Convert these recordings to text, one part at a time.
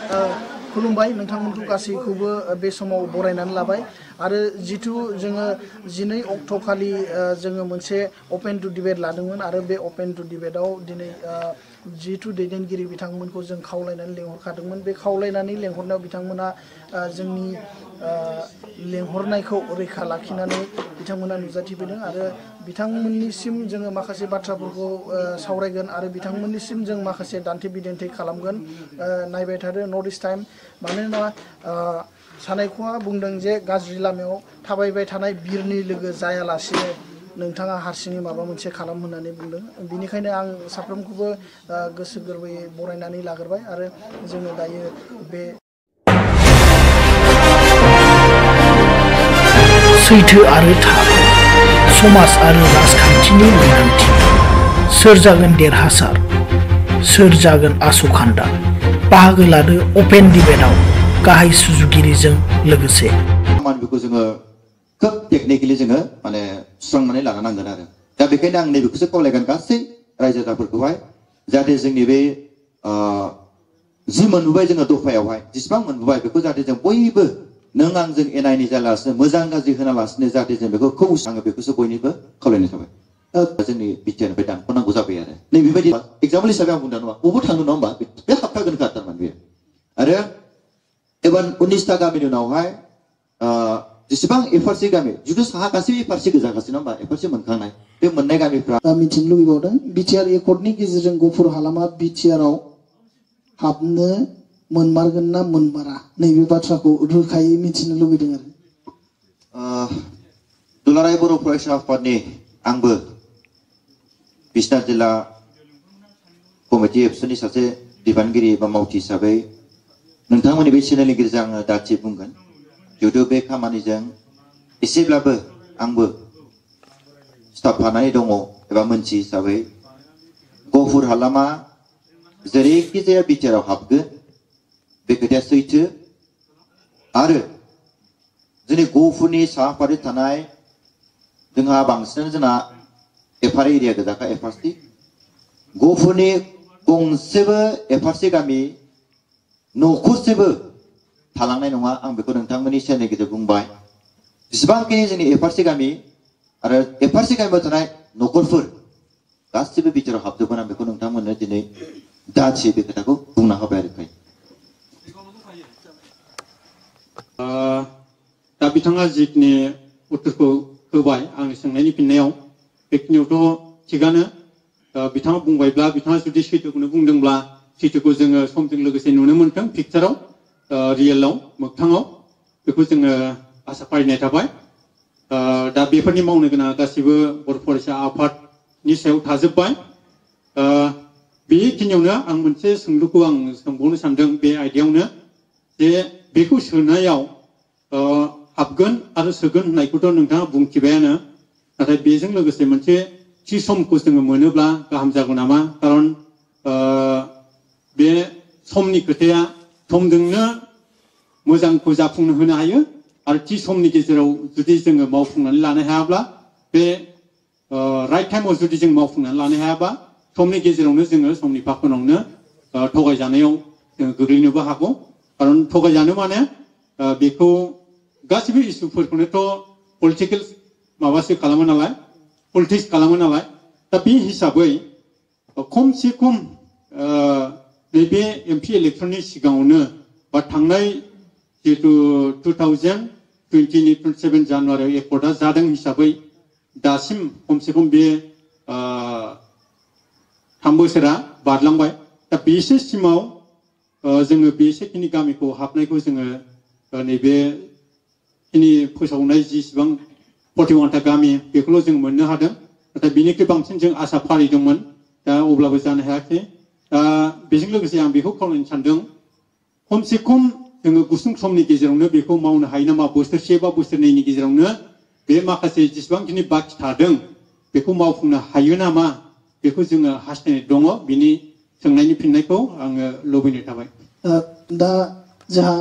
खुलुमबाय नोंथांमोनखौ गासैखौबो बे समाव बरायनानै लाबाय आरो जिथु जोङो 12 अक्ट'खालि जोङो मोनसे अपेन टु डिबेट लादोंमोन आरो बे अपेन टु डिबेटआव दिनै जिथु दैदेनगिरि बिथांमोनखौ जों खावलायनानै लेंहरखादोंमोन बे खावलायनानै लेंहरनायाव बिथांमोना जोंनि लेंहरनायखौ रैखा लाखिनानै बिथांमोना नुजाथिफैदों आरो बिथांमोननिसिम जोङो माखासे बाथ्राफोरखौ सावरायगोन आरो बिथांमोननिसिम जों माखासे दान्थे बिदान्थे खालामगोन नायबाय थादो नर्थ इस्ट टाइम मानोना सानायख'आ बुंदों जे गाज्रि लामायाव थाबायबाय थानाय बिरनि लोगो जायालासिनो नोंथाङा हारसिङै माबा मोनसे खालाम होननानै बुंदों बेनिखायनो आं साफ्रोमखौबो गोसो गोरबोयै बरायनानै लाग्रोबाय आरो जोङो दायो बे सैथो आरो थार समाज आरो राजखान्थिनि मोनदांथि सोर जागोन देरहासार सोर जागोन आसुखान्दा बाहागो लादो अपेन डिबेटआव गाहाय सुजुगिरिजों लोगोसे बेखौ जोङो खोब टेकनिकेलि जोङो माने सुस्रांनानै लानो नांगोन आरो दा बेखायनो आं नैबेखौसो खावलायगोन गासै रायजो राजाफोरखौहाय जाहाथे जोंनि बे जि मोनबोबाय जोङो दफायावहाय जेसेबां मोनबोबाय बेखौ जाहाथे जों बयबो नों आंजों एना एनि जालासिनो मोजां गाज्रि होनालासिनो जाहाथे जों बेखौ आङो बेखौसो बयनिबो खावलायनाय थाबाय जोंनि बिटिआरनिफ्राय दानख'नांगौ जाबाय आरो नैबेबायदि एग्जाम्पल हिसाबै आं बुंदों नङा बबाव थाङो नङा होमबा बे हाबखागोनखा थारमाने बेयो आरो एबार 19टा गामिनि उनावहाय जेसेबां एफआरसि गामि जुदि साहा गासैबो एफआरसि गोजागासिनो होमबा एफआरसि मोनखांनाय बे मोननाय गामिफ्रा मिथिनो लुबैबावदों बिटिआर एकर्डनि गेजेरजों गफुर हालामा बिटिआरआव हाबनो मोनमारगोन ना मोनमारा नैबे बाथ्राखौ रोखायै मिथिनो लुबैदों आरो दुलाराय बर' फरायसा आफादनि आंबो बिसनाथ जिल्ला कमिटि एबसुनि सासे बिबानगिरि बा मावथि हिसाबै नोंथांमोननि बे चेनेलनि गेजेरजों आङो दाथि बुंगोन जिहेतु बे खामानिजों एसेब्लाबो आंबो स्टाफ थानानै दङ एबा मोनथि हिसाबै गफुर हालामा जेरैखि जाया बिटिआरआव हाबगोन बे खोथाया सैथो आरो जोंनि गफुरनि साहा फारसे थानाय जोंहा बांसिनानो जोंना एफआर एरिया गोजाखा एफआरसि गफुरनि गंसेबो एफआरसि गामि न'खरसेबो थालांनाय नङा आं बेखौ नोंथांमोननि चेनेलनि गेजेरजों बुंबाय जेसेबांखिनि जोंनि एफआरसि गामि आरो एफआरसि गामियाव थानाय न'खरफोर गासिबो बिटिआरआव हाबजोबगोन आं बेखौ नोंथांमोननो दिनै दाथि बे खोथाखौ बुंना होबाय आरो दा बिथाङा जिखिनि उत्तरखौ होबाय आंनि सोंनायनि फिननायाव बेखिनियावथ' थिगानो बिथाङा बुंबायब्ला बिथाङा जुदि सैथोखौनो बुंदोंब्ला सैथोखौ जोङो समजों लोगोसे नुनो मोनथों पिक्चाराव रियेलाव मोगथाङाव बेखौ जोङो आसा फारिनाय थाबाय दा बेफोरनि मावनो गोनां गासिबो बर' फरायसा आफादनि सायाव थाजोब्बाय बेखिनियावनो आं मोनसे सोंलुखौ आं सोंबावनो सानदों बे आयदायावनो जे बेखौ सोनायाव हाबगोन आरो सोगोन होननायखौथ' नोंथाङा बुंथिबायानो नाथाय बेजों लोगोसे मोनसे थि समखौ जोङो मोनोब्ला गाहाम जागौ नामा खारन बे समनि खोथाया समजोंनो मोजांखौ जाफुंनो होनो हायो आरो थि समनि गेजेराव जुदि जोङो मावफुंनानै लानो हायाब्ला बे राइट टाइमाव जुदि जों मावफुंनानै लानो हायाबा समनि गेजेरावनो जोङो समनि फाखनावनो थगायजानायाव जोङो गोग्लैनोबो हागौ खारन थगायजानो माने बेखौ गासिबो इसुफोरखौनोथ' पलिटिकेल माबासो खालामो नालाय पलिटिक्स खालामो नालाय दा बे हिसाबै खमसे खम नैबे एमपि इलेक्सननि सिगाङावनो बा थांनाय जिहेतु 2020नि 27 जानुवारियाव एकर्डआ जादों हिसाबै दासिम खमसे खम बे 3 बोसोरा बारलांबाय दा बेसेसिमाव जोङो बेसेखिनि गामिखौ हाबनायखौ जोङो नैबे खिनि फोसावनाय जिसिबां 41टा गामि बेखौल' जों मोननो हादों नाथाय बिनिख्रुइ बांसिन जों आसा फारिदोंमोन दा अब्लाबो जानो हायाखै बेजों लोगोसे आं बेखौ खावलायनो सानदों खमसे खम जोङो गुसुं समनि गेजेरावनो बेखौ मावनो हायो नामा बोसोरसे बा बोसोरनैनि गेजेरावनो बे माखासे जेसेबांखिनि बाखि थादों बेखौ मावफुंनो हायो नामा बेखौ जोङो हास्थायनाय दङ बिनि सोंनायनि फिननायखौ आङो लुबैनाय थाबाय दा जोंहा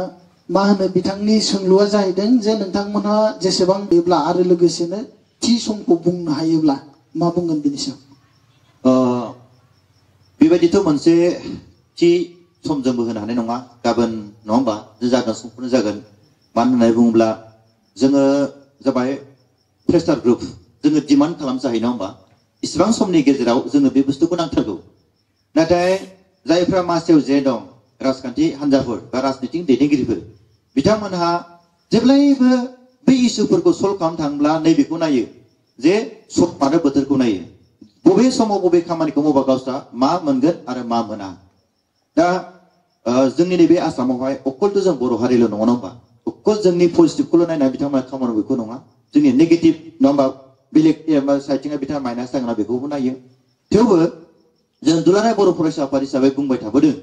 मा होनो बिथांनि सोंलुआ जाहैदों जे नोंथांमोनहा जेसेबां बेब्ला आरो लोगोसेनो थि समखौ बुंनो हायोब्ला मा बुंगोन बेनि सायाव बेबायदिथ' मोनसे थि समजोंबो होनो हानाय नङा गाबोन नङा होमबा जागोन समफोरनो जागोन मानो होननानै बुङोब्ला जोङो जाबाय प्रेसार ग्रुप जोङो डिमान्ड खालामजायो नङा होमबा इसिबां समनि गेजेराव जोङो बे बुस्थुखौ नांथारगौ नाथाय जायफ्रा मासियाव जे दं राजखान्थि हान्जाफोर बा राजनितिक दैदेनगिरिफोर बिथांमोनहा जेब्लायबो बै इसुफोरखौ सल्भ खालामनो थाङोब्ला नैबेखौ नायो जे सम आरो बोथोरखौ नायो बबे समाव बबे खामानिखौ मावबा गावस्रा मा मोनगोन आरो मा मोना दा जोंनि नैबे आसामावहाय अकलथ' जों बर' हारिल' नङा होमबा अकल जोंनि पजिटिभखौल' नायनानै बिथांमोना खामानि बेखौ नङा जोंनि नेगेटिभ नङा होमबा बेलेग साइडथिंहाय बिथाङा माइनास जागोन बेखौबो नायो थेवबो जों दुलाराय बर' फरायसा आफाद हिसाबै बुंबाय थाबोदों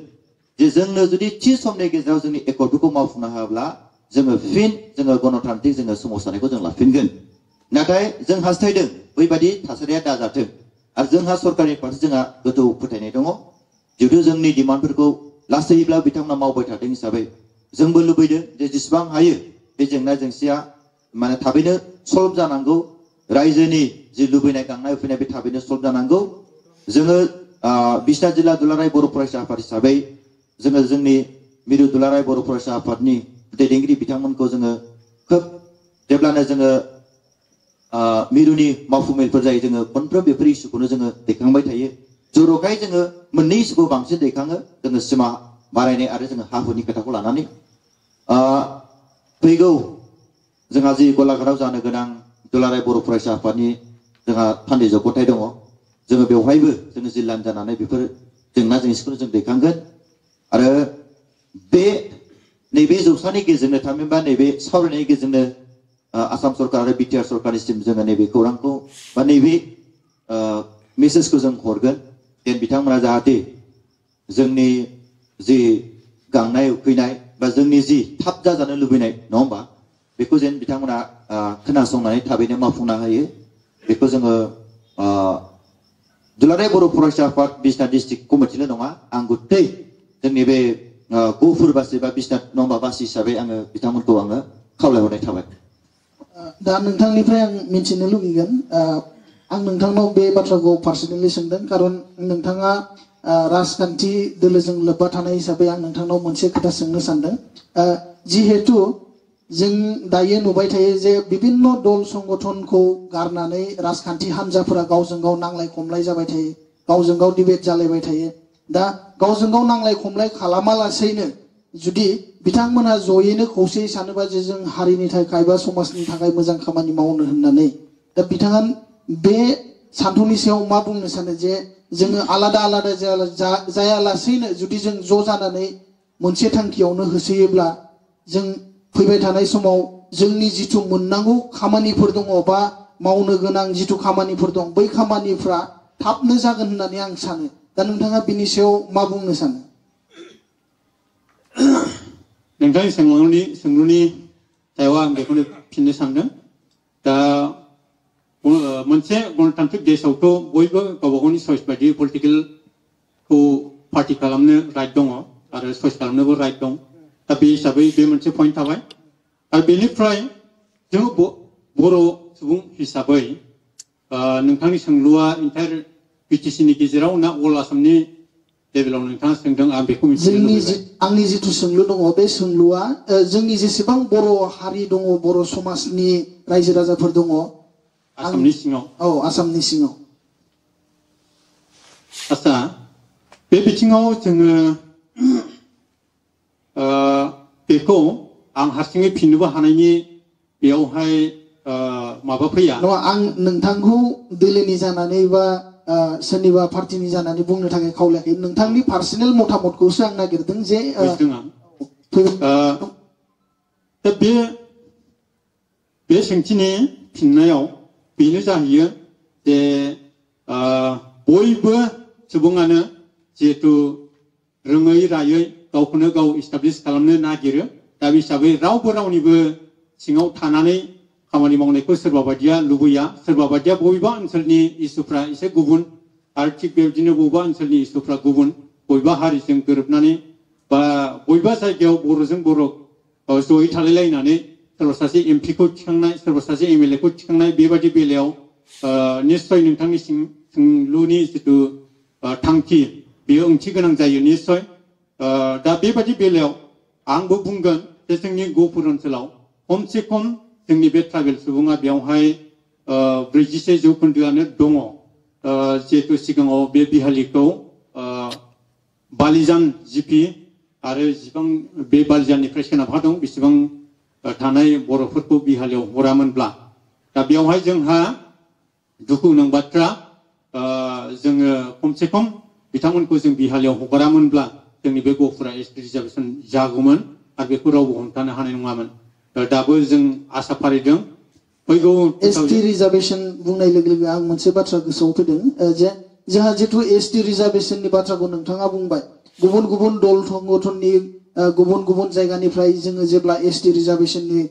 जे जोंनो जुदि थि समनि गेजेराव जोंनि एकर्डफोरखौ मावफुंनो हायाब्ला जोङो फिन जोङो गणतान्त्रिक जोङो सोमावसारनायखौ जों लाफिनगोन नाथाय जों हास्थायदों बैबायदि थासारिया दाजाथों आरो जोंहा सरकारनि फारसे जोंहा गोथौ फोथायनाय दङ जिहेतु जोंनि डिमान्डफोरखौ लासैब्ला बिथांमोना मावबाय थादों हिसाबै जोंबो लुबैदों जे जेसेबां हायो बे जेंना जेंसिया माने थाबैनो सल्भ जानांगौ रायजोनि जि लुबैनाय गांनाय उखैनाय बे थाबैनो सल्भ जानांगौ जोङो बिसनाथ जिल्ला दुलाराय बर' फरायसा आफाद हिसाबै जोङो जोंनि मिरु दुलाराय बर' फरायसा आफादनि दैदेनगिरि बिथांमोनखौ जोङो खोब जेब्लानो जोङो मिरुनि मावफुंमेलफोर जायो जोङो मोनफ्रोम बेफोर इस्युखौनो जोङो दैखांबाय थायो जर'खायै जोङो मोननै इस्युखौ बांसिन दैखाङो जोङो सिमा बारायनाय आरो जोङो हा हुनि खोथाखौ लानानै फैगौ जोंहा जि गलाघाटआव जानो गोनां दुलाराय बर' फरायसा आफादनि जोंहा थान्दै जगथाय दङ जोङो बेवहायबो जोङो जिल्लानि जानानै बेफोर जेंना जेंसिखौनो जों दैखांगोन आरो बे नैबे जौसानि गेजेरजोंनो थामहिनबा नैबे सावरायनायनि गेजेरजोंनो आसाम सरकार आरो बिटिआर सरकारनिसिम जोङो नैबे खौरांखौ बा नैबे मेसेजखौ जों हरगोन जेन बिथांमोना जाहाथे जोंनि जि गांनाय उखैनाय बा जोंनि जि थाब जाजानो लुबैनाय नङा होमबा बेखौ जेन बिथांमोना खोनासंनानै थाबैनो मावफुंना होयो बेखौ जोङो दुलाराय बर' फरायसा आफाद बिसनाथ डिस्ट्रिक्ट कमिटिल' नङा आं गथै जोंनि बे गफुरबासि बा बिसनाथ नङा बासि हिसाबै आङो बिथांमोनखौ आङो खावलायहरनाय थाबाय दा नोंथांनिफ्राय आं मिथिनो लुगैगोन आं नोंथांनाव बे बाथ्राखौ पार्सनेलि सोंदों खारन नोंथाङा राजखान्थि दोलोजों लोब्बा थानाय हिसाबै आं नोंथांनाव मोनसे खोथा सोंनो सानदों जिहेतु जों दायो नुबाय थायो जे बिभिन्न दल संगठनखौ गारनानै राजखान्थि हान्जाफोरा गावजों गाव नांलाय खमलाय जाबाय थायो गावजों गाव डिबेट जालायबाय थायो दा गावजों गाव नांलाय खमलाय खालामालासैनो जुदि बिथांमोनहा जयैनो खौसेयै सानोबा जे जों हारिनि थाखाय बा समाजनि थाखाय मोजां खामानि मावनो होननानै दा बिथाङा बे सान्थौनि सायाव मा बुंनो सानो जे जोङो आलादा आलादा जायालासैनो जुदि जों ज' जानानै मोनसे थांखियावनो होसोयोब्ला जों फैबाय थानाय समाव जोंनि जिथु मोननांगौ खामानिफोर दङ बा मावनो गोनां जिथु खामानिफोर दं बै खामानिफ्रा थाबनो जागोन होननानै आं सानो दा नोंथाङा बिनि सायाव मा बुंनो सानो नोंथांनि सोंलुनि सायाव आं बेखौनो फिननो सानदों दा मोनसे गणतान्त्रिक देशआवथ' बयबो गावबा गावनि चयस बायदि पलिटिकेलखौ पार्टि खालामनो राइट दङ आरो चयस खालामनोबो राइट दं दा बे हिसाबै बे मोनसे पइन्ट थाबाय आरो बेनिफ्राय जों बर' सुबुं हिसाबै नोंथांनि सोंलुआ इन्टायर बिटिसिनि गेजेराव ना अल आसामनि लेभेलाव नोंथाङा सोंदों आं बेखौ आंनि जिथु सोंलु दङ बे सोंलुआ जोंनि जेसेबां बर' हारि दङ बर' समाजनि रायजो राजाफोर दङ आसामनि सिङाव औ आसामनि सिङाव आच्छा बे बिथिङाव जोङो बेखौ आं हारसिङै फिननोबो हानायनि बेयावहाय माबा फैया नङा आं नोंथांखौ दोलोनि जानानै बा सोरनिबा पार्टिनि जानानै बुंनो थाखाय खावलायाखै नोंथांनि पार्सनेल मतामतखौसो आं नागिरदों जे दा बे सोंथिनि फिननायाव बेनो जाहैयो जे बयबो सुबुङानो जिहेतु रोङै रायै गावखौनो गाव इस्टाब्लिश खालामनो नागिरो दा बे हिसाबै रावबो रावनिबो सिङाव थानानै खामानि मावनायखौ सोरबा बायदिया लुबैया सोरबा बायदिया बबेबा ओनसोलनि इसुफ्रा एसे गुबुन आरो थिग बेबायदिनो बबेबा ओनसोलनि इसुफ्रा गुबुन बबेबा हारिजों गोरोबनानै बा बबेबा जायगायाव बर'जों बर' जयै थालायलायनानै सोरबा सासे एमपिखौ थिखांनाय सोरबा सासे एमएलए खौ थिखांनाय बेबायदि बेलायाव निश्चय नोंथांनि सोंलुनि जिथु थांखि बेयो ओंथि गोनां जायो निश्चय दा बेबायदि बेलायाव आंबो बुंगोन जे जोंनि गहपुर ओनसोलाव खमसे खम जोंनि बे ट्राइबेल सुबुङा बेवहाय 47 जौखोन्दोआनो दङ जिहेतु सिगाङाव बे बिहालिखौ बालिजान जिपि आरो जिबां बे बालिजाननिफ्राय सोनाबहा दं बेसेबां थानाय बर'फोरखौ बिहालियाव हरामोनब्ला दा बेवहाय जोंहा दुखु गोनां बाथ्रा जोङो खमसे खम बिथांमोनखौ जों बिहालियाव हगारामोनब्ला जोंनि बे गहपुरा एसटि रिजार्भेसन जागौमोन आरो बेखौ रावबो हमथानो हानाय नङामोन दाबो जों आसा फारिदों फैगौ एसटि रिजार्भेसन बुंनाय लोगो लोगो आं मोनसे बाथ्रा गोसोआव फैदों जे जोंहा जितु एसटि रिजार्भेसननि बाथ्राखौ नोंथाङा बुंबाय गुबुन गुबुन दल संगठननि गुबुन गुबुन जायगानिफ्राय जोङो जेब्ला एसटि रिजार्भेसननि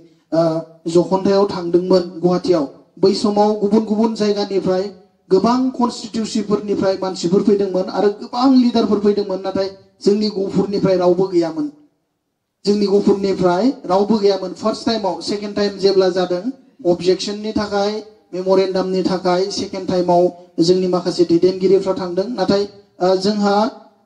जखन्थायाव थांदोंमोन गुवाहाटीयाव बै समाव गुबुन गुबुन जायगानिफ्राय गोबां कनस्टिट्युन्सिफोरनिफ्राय मानसिफोर फैदोंमोन आरो गोबां लिडारफोर फैदोंमोन नाथाय जोंनि गहपुरनिफ्राय रावबो गैयामोन जोंनि गहपुरनिफ्राय रावबो गैयामोन फार्स्ट टाइमाव सेकेन्ड टाइम जेब्ला जादों अबजेक्शननि थाखाय मेमोरेन्डामनि थाखाय सेकेन्ड टाइमाव जोंनि माखासे दैदेनगिरिफ्रा थांदों नाथाय जोंहा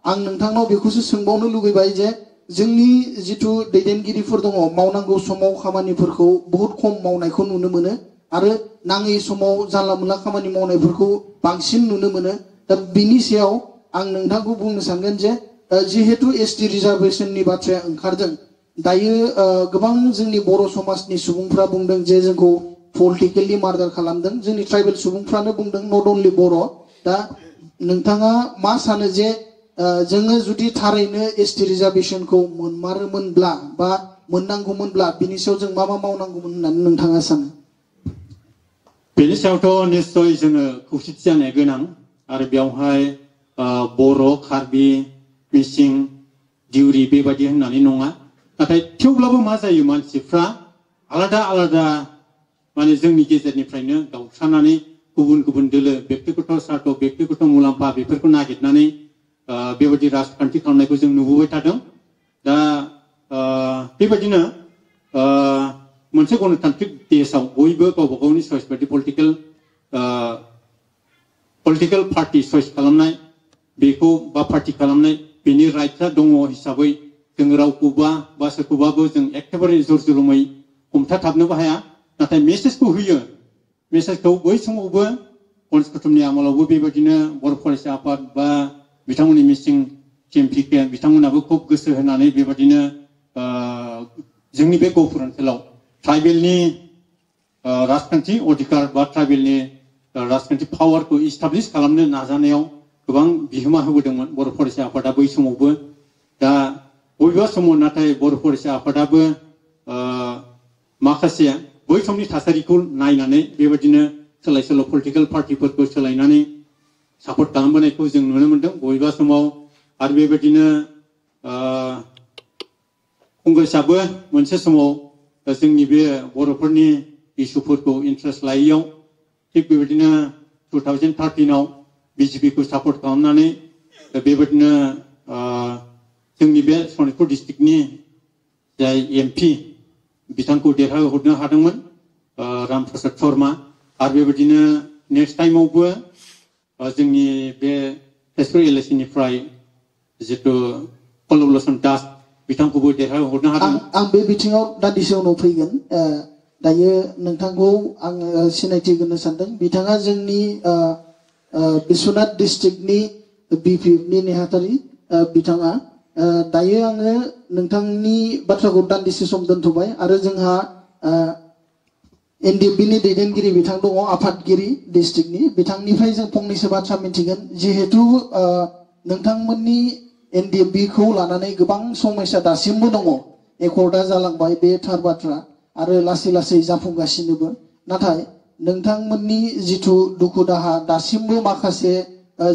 आं नोंथांनाव बेखौसो सोंबावनो लुगैबाय जे जोंनि जितु दैदेनगिरिफोर दङ मावनांगौ समाव खामानिफोरखौ बहुत खम मावनायखौ नुनो मोनो आरो नाङै समाव जानला मोनला खामानि मावनायफोरखौ बांसिन नुनो मोनो दा बिनि सायाव आं नोंथांखौ बुंनो सानगोन जे जिहेतु एसटि रिजार्भेसननि बाथ्राया ओंखारदों दायो गोबां जोंनि बर' समाजनि सुबुंफ्रा बुंदों जे जोंखौ पलिटिकेलि मार्डार खालामदों जोंनि ट्राइबेल सुबुंफ्रानो बुंदों नट अनलि बर' दा नोंथाङा मा सानो जे जोङो जुदि थारैनो एसटि रिजार्भेसनखौ मोनमारोमोनब्ला बा मोननांगौमोनब्ला बिनि सायाव जों मा मा मावनांगौमोन होननानै नोंथाङा सानो बेनि सायावथ' निश्चय जोङो खौसेथि जानाया गोनां आरो बेवहाय बर' कार्बि मिसिं दिउरि बेबायदि होननानै नङा नाथाय थेवब्लाबो मा जायो मानसिफ्रा आलादा आलादा माने जोंनि गेजेरनिफ्रायनो गावस्रानानै गुबुन गुबुन दोलो बेक्तिगत स्वार्थ बेक्तिगत मुलाम्फा बेफोरखौ नागिरनानै बेबायदि राजखान्थि खालामनायखौ जों नुबोबाय थादों दा बेबायदिनो मोनसे गणतान्त्रिक देशआव बयबो गावबा गावनि चइस बायदि पलिटिकेल पार्टि चइस खालामनाय बेखौ बा पार्टि खालामनाय बेनि राइटआ दङ हिसाबै जों रावखौबा बा सोरखौबाबो जों एखेबारे जर जुलुमै हमथाथाबनोबो हाया नाथाय मेसेजखौ होयो मेसेजखौ बै समावबो कनस्टिटिउसननि आमोलावबो बेबायदिनो बर' फरायसा आफाद बा बिथांमोननि मिसिं टिएमपिके बिथांमोनाबो खुब गोसो होनानै बेबायदिनो जोंनि बे गहपुर ओनसोलाव ट्राइबेलनि राजखान्थि अधिकार बा ट्राइबेलनि राजखान्थि पावारखौ इस्टाब्लिश खालामनो नाजानायाव गोबां बिहोमा होबोदोंमोन बर' फरायसा आफादा बै समावबो दा बबेबा समाव नाथाय बर' फरायसा आफादाबो माखासे बै समनि थासारिखौ नायनानै बेबायदिनो सोलाय सोल' पलिटिकेल पार्टिफोरखौ सोलायनानै सापर्ट खालामबोनायखौ जों नुनो मोनदों बबेबा समाव आरो बेबायदिनो कंग्रेसआबो मोनसे समाव जोंनि बे बर'फोरनि इसुफोरखौ इन्ट्रेस्ट लायैयाव थिग बेबायदिनो 2013आव बिजेपिखौ सापर्ट खालामनानै बेबायदिनो जोंनि बे सनितपुर डिस्ट्रिक्टनि जाय एमपि बिथांखौ देरहाहरनो हादोंमोन रामप्रसाद शर्मा आरो बेबायदिनो नेक्स्ट टाइमावबो जोंनि बे तेजपुर एलएसिनिफ्राय जितु पल्लव लोचन दास बिथांखौबो देरहाहरनो हादों आं बे बिथिङाव दान्दिसे उनाव फैगोन दायो नोंथांखौ आङो सिनायथि होनो सानदों बिथाङा जोंनि बिश्वनाथ डिस्ट्रिक्टनि बिपिएफनि नेहाथारि बिथाङा दायो आङो नोंथांनि बाथ्राखौ दान्दिसे सम दोनथ'बाय आरो जोंहा एनडिएफबिनि दैदेनगिरि बिथां दङ आफादगिरि डिस्ट्रिक्टनि बिथांनिफ्राय जों फंनैसो बाथ्रा मिन्थिगोन जिहेतु नोंथांमोननि एनडिएफबिखौ लानानै गोबां समस्या दासिमबो दङ एकर्डा जालांबाय बे थार बाथ्रा आरो लासै लासै जाफुंगासिनोबो नाथाय नोंथांमोननि जिथु दुखु दाहा दासिमबो माखासे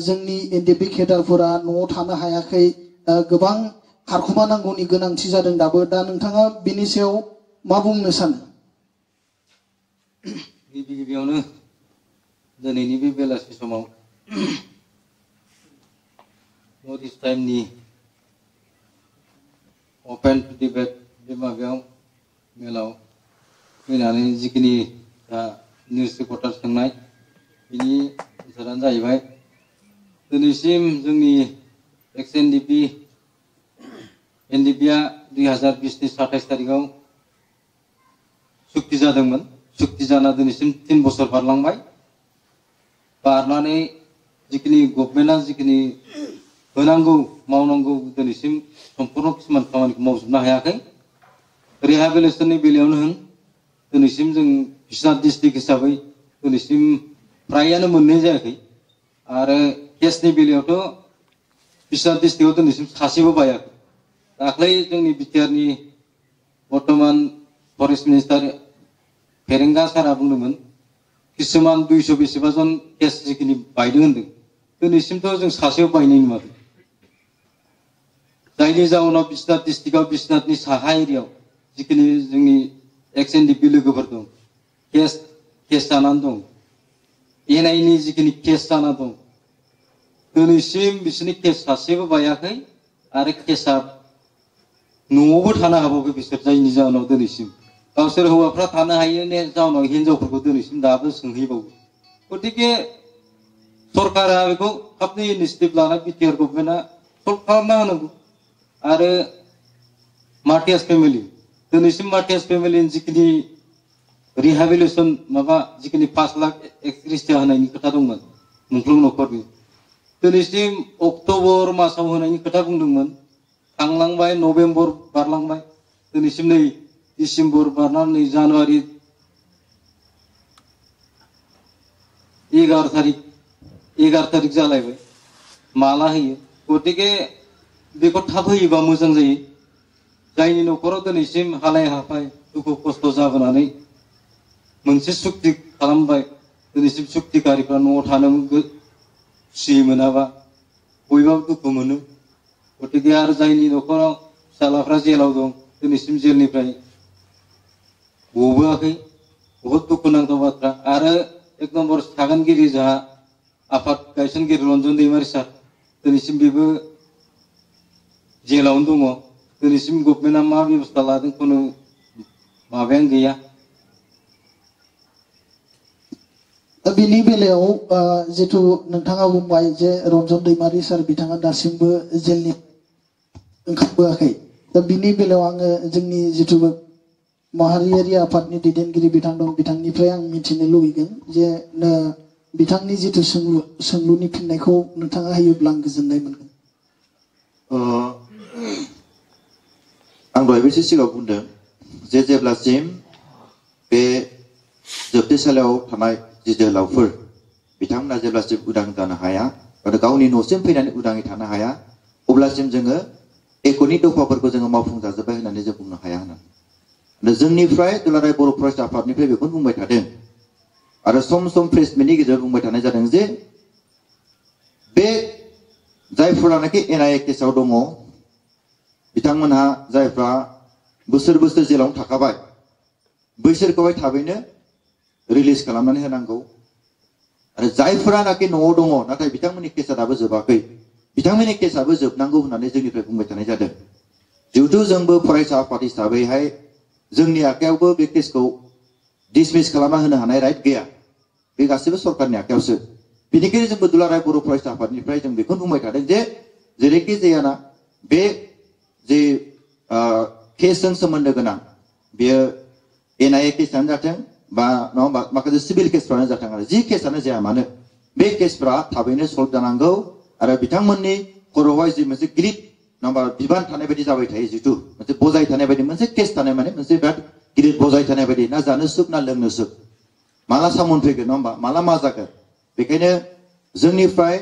जोंनि एनडिएफबि केडारफोरा न'आव थानो हायाखै गोबां खारखुमा नांगौनि गोनांथि जादों दाबो दा नोंथाङा बिनि सायाव मा बुंनो सानो गिबियावनो दिनैनि बे बेलासि समाव नर्थ इस्ट टाइमनि अपेन डिबेट बे माबायाव मेलाव फैनानै जिखिनि निउस रिपर्टार सोंनाय बिनि एन्सारानो जाहैबाय दिनैसिम जोंनि एक्स एनडिपि 2020 नि 27 तारिखाव सुक्ति जादोंमोन सुक्ति जाना दिनैसिम 3 बोसोर बारलांबाय बारनानै जिखिनि गभर्नमेन्टआ जिखिनि होनांगौ मावनांगौ दिनैसिम सम्पूर्ण किसुमान खामानिखौ मावजोबनो हायाखै रिहेबिलिटेसननि बेलायावनो होन दिनैसिम जों बिश्वनाथ डिस्ट्रिक्ट हिसाबै दिनैसिम फ्रायानो मोननाय जायाखै आरो केसनि बेलायावथ' बिश्वनाथ डिस्ट्रिक्टआव दिनैसिम सासेबो बायाखै दाख्लै जोंनि बिटिआरनि बर्तमान फरेस्ट मिनिस्टार फेरेंगा सारा बुंदोंमोन किसुमान 200 बेसेबा जन केस जिखिनि बायदों होनदों दिनैसिमथ' जों सासेबो बायनाय नुवाखै जायनि जाउनाव बिश्वनाथ डिस्ट्रिक्टआव बिश्वनाथनि साहा एरियायाव जिखिनि जोंनि एक्स एनडिपि लोगोफोर दं केस जानानै दं एनआइनि जिखिनि केस जाना दं दिनैसिम बिसोरनि केस सासेबो बायाखै आरो केसआ न'आवबो थानो हाबावाखै बिसोर जायनि जाउनाव दिनैसिम गावसोर हौवाफ्रा थानो हायैनि जाउनाव हिनजावफोरखौ दिनैसिम दाबो सोंहैबावो गतिके सरकारा बेखौ थाबनो इनिसिएटिभ लाना बिटिआर गभर्नमेन्टआ सल्भ खालामना होनांगौ आरो मार्टियास फेमिलि दिनैसिम मार्टियास फेमिलिनि जिखिनि रिहेबिलिटेसन माबा जिखिनि 5 लाख एक्सग्रेसिया होनायनि खोथा दंमोन मुंख्लं न'खरनि दिनैसिम अक्ट'बर मासाव होनायनि खोथा बुंदोंमोन थांलांबाय नभेम्बर बारलांबाय दिनैसिम नै डिसेम्बर बारनानै जानुवारि 11 तारिख जालायबाय माला होयो गतिके बेखौ थाब होयोबा मोजां जायो जायनि न'खराव दिनैसिम हालाय हाफाय दुखु खस्थ' जाबोनानै मोनसे सुक्ति खालामबाय दिनैसिम सुक्तिकारिफ्रा न'आव थानो खुसि मोनाबा बयबाबो दुखु मोनो गतिके आरो जायनि न'खराव फिसालाफ्रा जेलाव दं दिनैसिम जेलनिफ्राय गबोआखै बहुत दुखुनांथाव बाथ्रा आरो 1 नम्बर सागानगिरि जोंहा आफाद गायसनगिरि रन्जन दैमारि सार दिनैसिम बेबो जेलावनो दङ दिनैसिम गभर्नमेन्टआ मा बेबस्था लादों खुनु माबायानो गैया बिनि बेलायाव जितु नोंथाङा बुंबाय जे रन्जन दैमारि सार बिथाङा दासिमबो जेलनि ओंखारबोआखै दा बिनि बेलायाव आङो जोंनि जितु माहारियारि आफादनि दैदेनगिरि बिथां दं बिथांनिफ्राय आं मिथिनो लुबैगोन जे बिथांनि जितु सोंलुनि फिननायखौ नोंथाङा होयोब्ला आं गोजोननाय मोनगोन आं दहाय एसे सिगाङाव बुंदों जे जेब्लासिम बे जोबथेसालियाव थानाय जि जोहोलावफोर बिथांमोना जेब्लासिम उदां जानो हाया आरो गावनि न'सिम फैनानै उदाङै थानो हाया अब्लासिम जोङो एक'नि दफाफोरखौ जोङो मावफुंजाजोब्बाय होननानै जों बुंनो हाया होननानै जोंनिफ्राय दुलाराय बर' फरायसा आफादनिफ्राय बेखौनो बुंबाय थादों आरो सम सम प्रेस मिटनि गेजेराव बुंबाय थानाय जादों जे बे जायफोरानाखि एनआइए केसाव दङ बिथांमोनहा जायफ्रा बोसोर बोसोर जेलावनो थाखाबाय बैसोरखौहाय थाबैनो रिलिज खालामनानै होनांगौ आरो जायफोरानाखि न'आव दङ नाथाय बिथांमोननि केसा दाबो जोबाखै बिथांमोननि केसाबो जोबनांगौ होननानै जोंनिफ्राय बुंबाय थानाय जादों जिहेथु जोंबो फरायसा आफाद हिसाबैहाय जोंनि आखायावबो बे केसखौ डिसमिस खालामना होनो हानाय राइट गैया बे गासैबो सरकारनि आखायावसो बेनिखायनो जोंबो दुलाराय बर' फरायसा आफादनिफ्राय जों बेखौनो बुंबाय थादों जे जेरैखि जायाना बे जे केसजों सोमोन्दो गोनां बेयो एनआइए केसानो जाथों बा नङा माखासे सिभिल केसफ्रानो जाथों आरो जि केसानो जाया मानो बे केसफ्रा थाबैनो सल्भ जानांगौ आरो बिथांमोननि खर'आवहाय जि मोनसे गिलिर नङा बिबान थानाय बायदि जाबाय थायो जिथु मोनसे बजाय थानाय बायदि मोनसे केस थानाय माने मोनसे बिराद गिलिर बजाय थानाय बायदि ना जानो सुख ना लोंनो सुख माला सामन फैगोन नङा होमबा माला मा जागोन बेखायनो जोंनिफ्राय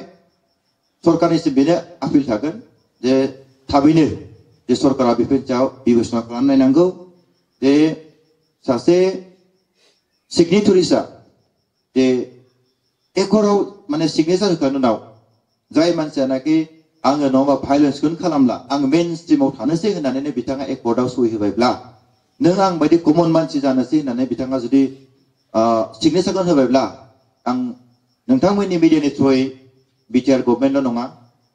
सरकारनिसिम बेनो आपिल थागोन जे थाबैनो जे सरकारा बेफोरनि सायाव बिबेसना खालामनायनांगौ जे सासे सिगनेटरिसा जे एकराव माने सिगनेचार होखांनायनि उनाव जाय मानसियानाखि आङो नङाबा भाइलेन्सखौनो खालामला आं मेन स्ट्रिमाव थानोसै होननानै बिथाङा एकर्डआव सहि होबायब्ला नों आं बायदि कमन मानसि जानोसै होननानै बिथाङा जुदि सिगनेचारखौ होबायब्ला आं नोंथांमोननि मिडियानि थ्रुयै बिटिआर गभर्नमेन्टल' नङा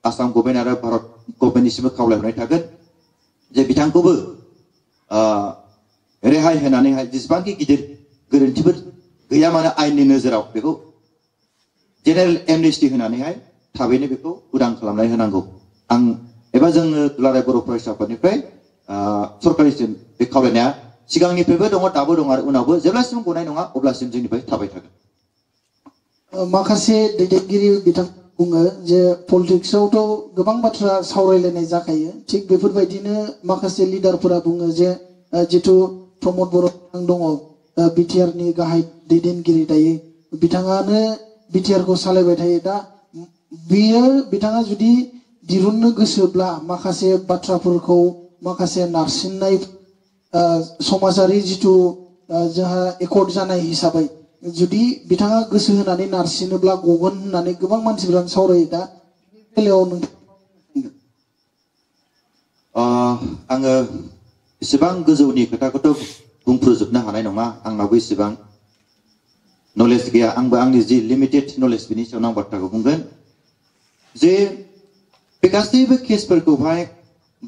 आसाम गभर्नमेन्ट आरो भारत गभर्नमेन्टनिसिमबो खावलायहरनाय थागोन जे बिथांखौबो रेहाय होनानैहाय जेसेबांखि गिदिर गोरोन्थिफोर गैया मानो आयेननि नोजोराव बेखौ जेनेरेल एमनेस्टि होनानैहाय थाबैनो बेखौ उदां खालामनानै होनांगौ आं एबा जोङो दुलाराय बर' फरायसा आफादनिफ्राय सरकारिसिम बे खावलायनाया सिगांनिफ्रायबो दङ दाबो दङ आरो उनावबो जेब्लासिम गनाय नङा अब्लासिम जोंनिफ्राय थाबाय थागोन। माखासे दैदेनगिरि बिथां बुङो जे पलिटिक्सआवथ' गोबां बाथ्रा सावरायलायनाय जाखायो थिग बेफोरबायदिनो माखासे लिडारफोरा बुङो जे जिथु प्रमद बर' दङ बिटिआर नि गाहाय दैदेनगिरि दायो बिथाङानो बिटिआर खौ सालायबाय थायो दा बियो बिथाङा जुदि दिरुननो गोसोब्ला माखासे बाथ्राफोरखौ माखासे नारसिननाय समाजारि जिथु जोंहा एकर्ड जानाय हिसाबै जुदि बिथाङा गोसो होनानै नारसिनोब्ला गगोन होननानै गोबां मानसिफोरानो सावरायो दा बेलायाव आङो एसेबां गोजौनि खोथाखौथ' बुंफ्रुजोबनो हानाय नङा आंनावबो एसेबां नलेज गैया आंबो आंनि जि लिमिटेड नलेज बिनि सायाव आं बाथ्राखौ बुंगोन जे बे गासैबो केसफोरखौहाय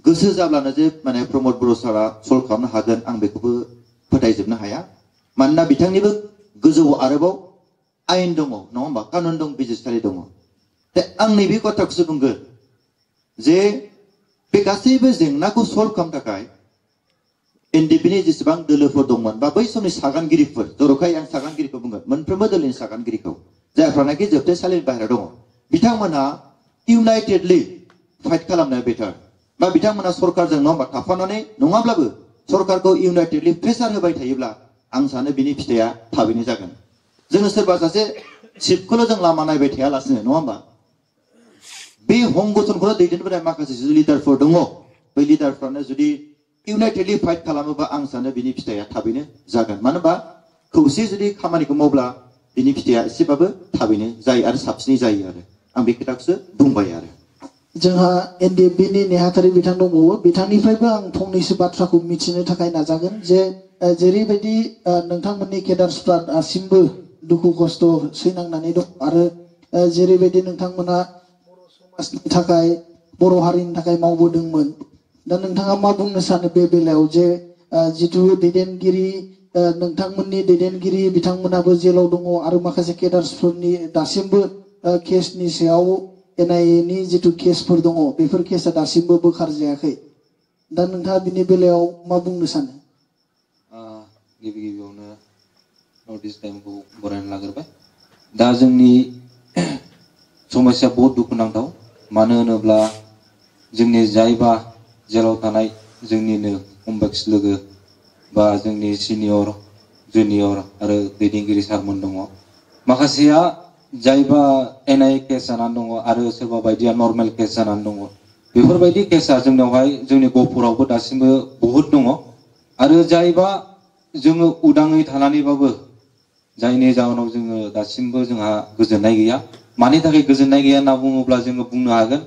गोसो जाब्लानो जे माने प्रमद बर' सारा सल्भ खालामनो हागोन आं बेखौबो फोथायजोबनो हाया मानोना बिथांनिबो गोजौआव आरोबाव आयेन दङ नङा होमबा कानुन दं बिजिरसालि दङ दा आं नैबे बाथ्राखौसो बुंगोन जे बे गासैबो जेंनाखौ सल्भ खालामनो थाखाय एनडिपिनि जेसेबां दोलोफोर दंमोन बा बै समनि सागानगिरिफोर जर'खायै आं सागानगिरिखौ बुंगोन मोनफ्रोमबो दोलोनि सागानगिरिखौ जायफ्रानाखि जोबथेसालिनि बाहेरायाव दङ बिथांमोनहा इउनाइटेडलि फाइट खालामनाया बेटार बा बिथांमोना सरकारजों नङा होमबा थाफानानै नङाब्लाबो सरकारखौ इउनाइटेडलि प्रेसार होबाय थायोब्ला आं सानो बिनि फिथाइया थाबैनो जागोन जोङो सोरबा सासे चिफखौल' जों लामा नायबाय थायालासिनो नङा होमबा बे हंगसनखौल' दैदेनबोनाय माखासे लिडारफोर दङ बै लिडारफ्रानो जुदि इउनाइटेडलि फाइट खालामोबा आं सानो बिनि फिथाइया थाबैनो जागोन मानो होनबा खौसे जुदि खामानिखौ मावब्ला बिनि फिथाइया एसेबाबो थाबैनो जायो आरो साबसिनै जायो आरो आं बे खोथाखौसो बुंबाय आरो जोंहा एनडिएफबिनि नेहाथारि बिथां दंबावो बिथांनिफ्रायबो आं फंनैसो बाथ्राखौ मिथिनो थाखाय नाजागोन जे जेरैबायदि नोंथांमोननि केडार्सफ्रा दासिमबो दुखु खस्थ' सैनांनानै दं आरो जेरैबायदि नोंथांमोना बर' समाजनि थाखाय बर' हारिनि थाखाय मावबोदोंमोन दा नोंथाङा मा बुंनो सानो बे बेलायाव जे जिथु दैदेनगिरि नोंथांमोननि दैदेनगिरि बिथांमोनाबो जेलाव दङ आरो माखासे केडार्सफोरनि दासिमबो केसनि सायाव एनआइएनि जिथु केसफोर दङ बेफोर केसा दासिमबो बोखार जायाखै दा नोंथाङा बिनि बेलायाव मा बुंनो सानो गिबि गिबियावनो नर्थ इस्ट टाइमखौ बरायना लाग्रोबाय दा जोंनि समस्या बहुत दुखुनांथाव मानो होनोब्ला जोंनि जायबा जेराव थानाय जोंनिनो कमबेक्स लोगो बा जोंनि सिनियर जुनियर आरो दैदेनगिरि सारमोन दङ माखासेया जायबा एनआइए केस जानानै दङ आरो सोरबा बायदिया नर्मेल केस जानानै दङ बेफोरबायदि केसा जोंनावहाय जोंनि गहपुरावबो दासिमबो बहुत दङ आरो जायबा जोङो उदाङै थानानैबाबो जायनि जाहोनाव जोङो दासिमबो जोंहा गोजोननाय गैया मानि थाखाय गोजोननाय गैया होनना बुङोब्ला जोङो बुंनो हागोन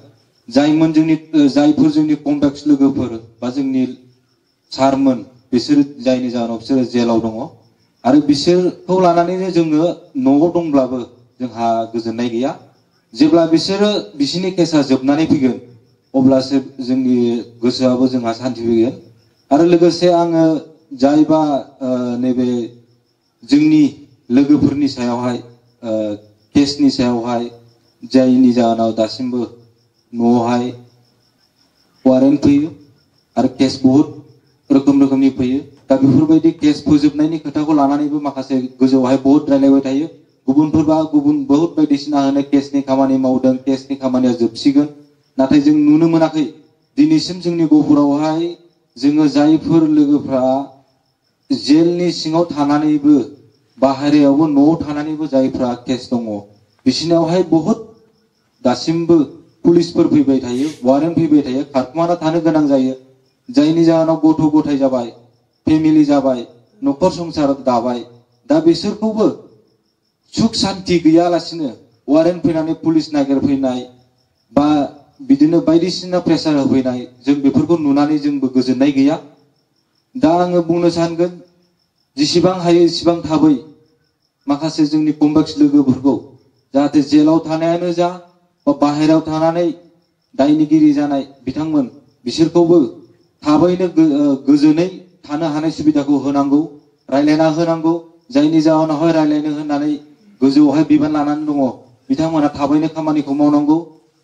जायफोर जोंनि कमबेक्स लोगोफोर बा जोंनि सारमोन बिसोर जायनि जाहोनाव बिसोरो जेलाव दङ आरो बिसोरखौ लानानैनो जोङो न'आव दंब्लाबो जोंहा गोजोननाय गैया जेब्ला बिसोरनि केसा जोबनानै फैगोन अब्लासो जोंनि गोसोआबो जोंहा सान्थि फैगोन आरो लोगोसे आङो जायबा नैबे जोंनि लोगोफोरनि सायावहाय केसनि सायावहाय जायनि जाहोनाव दासिमबो न'आवहाय वारेन्ट फैयो आरो केस बहुत रोखोमनि फैयो दा बेफोरबायदि केस फोजोबनायनि खोथाखौ लानानैबो माखासे गोजौआवहाय बहुत रायलायबाय थायो गुबुनफोरबा गुबुन बहुत बायदिसिना होनो केसनि खामानि मावदों केसनि खामानिया जोबसिगोन नाथाय जों नुनो मोनाखै दिनैसिम जोंनि गहपुरावहाय जोङो जायफोर लोगोफ्रा जेलनि सिङाव थानानैबो बाहेरायावबो न'आव थानानैबो जायफ्रा केस दङ बिसिनावहाय बहुत दासिमबो पुलिसफोर फैबाय थायो वारेन्ट फैबाय थायो खारखुमाना थानो गोनां जायो जायनि जाहोनाव गथ' गथाय जाबाय फेमिलि जाबाय न'खर संसार दाबाय दा बिसोरखौबो सुख सान्ति गैयालासिनो वारेन्ट फैनानै पुलिस नागिरफैनाय बा बिदिनो बायदिसिना प्रेसार होफैनाय जों बेफोरखौ नुनानै जोंबो गोजोननाय गैया दा आङो बुंनो सानगोन जेसेबां हायो एसेबां थाबै माखासे जोंनि कमबेक्स लोगोफोरखौ जाहाथे जेलाव थानायानो जा बा बाहेरायाव थानानै दायनिगिरि जानाय बिथांमोन बिसोरखौबो थाबैनो गोजोनै थानो हानाय सुबिदाखौ होनांगौ रायलायना होनांगौ जायनि जाहोनावहाय रायलायनो होननानै गोजौआवहाय बिबान लानानै दङ बिथांमोना थाबैनो खामानिखौ मावनांगौ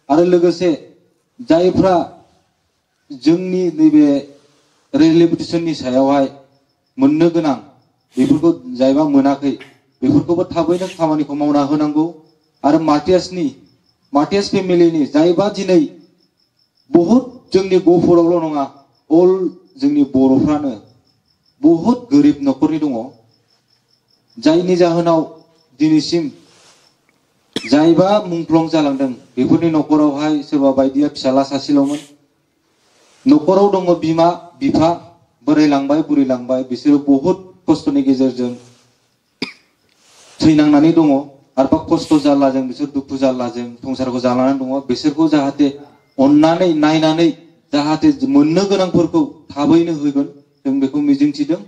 आरो लोगोसे जायफ्रा जोंनि नैबे रिहेबिलिटेसननि सायावहाय मोननो गोनां बेफोरखौ जायबा मोनाखै बेफोरखौबो थाबैनो खामानिखौ मावना होनांगौ आरो मार्टियास फेमिलिनि जायबा दिनै बहुत जोंनि गहपुरावल' नङा अल जोंनि बर'फ्रानो बहुत गोरिब न'खरनि दङ जायनि जाहोनाव दिनैसिम जायबा मुंख्लं जालांदों बेफोरनि न'खरावहाय सोरबा बायदिया फिसाला सासेल'मोन न'खराव दङ बिमा बिफा बोरायलांबाय बुरैलांबाय बिसोरो बहुत खस्थ'नि गेजेरजों थैनांनानै दङ आरो खस्थ' जारलाजों बिसोर दुखु जारलाजों संसारखौ जालांनानै दङ बिसोरखौ जाहाथे अननानै नायनानै जाहाथे मोननो गोनांफोरखौ थाबैनो होगोन जों बेखौ मिजिंथिदों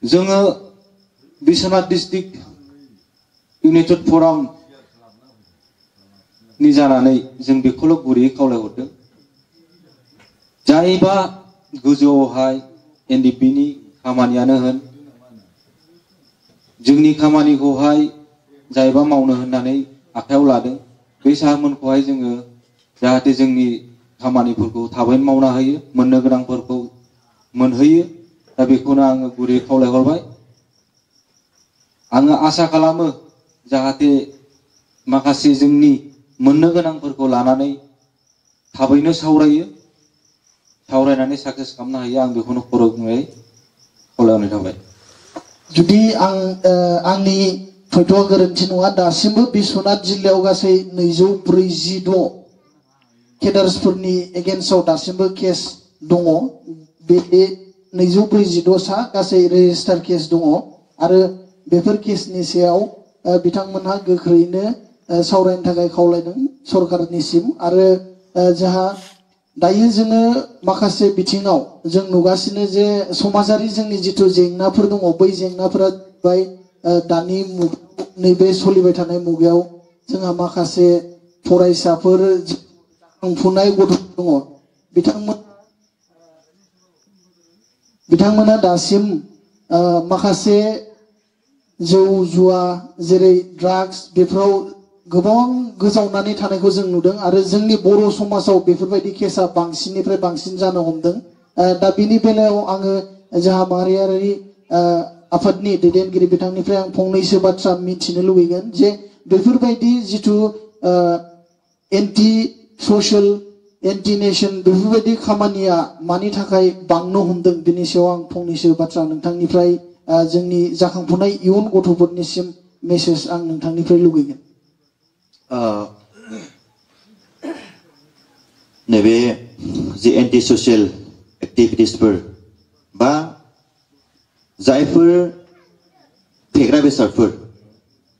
जोङो बिश्वनाथ डिस्ट्रिक्ट इउनाइटेड फराम नि जानानै जों बेखौल' गुरैयै खावलायहरदों जायबा गोजौआवहाय एनडिपि नि खामानियानो होन जोंनि खामानिखौहाय जायबा मावनो होननानै आखायाव लादों बे सारमोनखौहाय जोङो जाहाथे जोंनि खामानिफोरखौ थाबैनो मावना होयो मोननो गोनांफोरखौ मोनहोयो दा बेखौनो आङो गुरै खावलायहरबाय आङो आसा खालामो जाहाथे माखासे जोंनि मोननो गोनांफोरखौ लानानै थाबैनो सावरायनानै साक्सेस खालामनो हायो आं बेखौनो खर'गुङै खावलायनाय थाबाय जुदि आंनि फैथ'आ गोरोन्थि नङा दासिमबो बिश्वनाथ जिल्लायाव गासै 246 केडार्सफोरनि एगेन्स्टआव दासिमबो केस दङ बे 246 सा गासै रेजिस्टार केस दङ आरो बेफोर केसनि सायाव बिथांमोनहा गोख्रैनो सावरायनो थाखाय खावलायदों सरकारनिसिम आरो जोंहा दायो जोङो माखासे बिथिङाव जों नुगासिनो जे समाजारि जोंनि जिथु जेंनाफोर दङ बै जेंनाफोरा जाबाय दानि नैबे सोलिबाय थानाय मुगायाव जोंहा माखासे फरायसाफोर जाखांफुनाय गथ'फोर दङ बिथांमोना दासिम माखासे जौ जुवा जेरै ड्राग्स बेफोराव गोबां गोजावनानै थानायखौ जों नुदों आरो जोंनि बर' समाजाव बेफोरबायदि केसा बांसिननिफ्राय बांसिन जानो हमदों दा बिनि बेलायाव आङो जोंहा माहारियारि आफादनि दैदेनगिरि बिथांनिफ्राय आं फंनैसो बाथ्रा मिथिनो लुबैगोन जे बेफोरबायदि जिथु एन्टि ससियेल एन्टि नेशन बेफोरबायदि खामानिया मानि थाखाय बांनो हमदों बिनि सायाव आं फंनैसो बाथ्रा नोंथांनिफ्राय जोंनि जाखांफुनाय इयुन गथ'फोरनिसिम मेसेज आं नोंथांनिफ्राय लुबैगोन नैबे जि एन्टि ससियेल एक्टिभिटिसफोर बा जायफोर फेग्रा बेसादफोर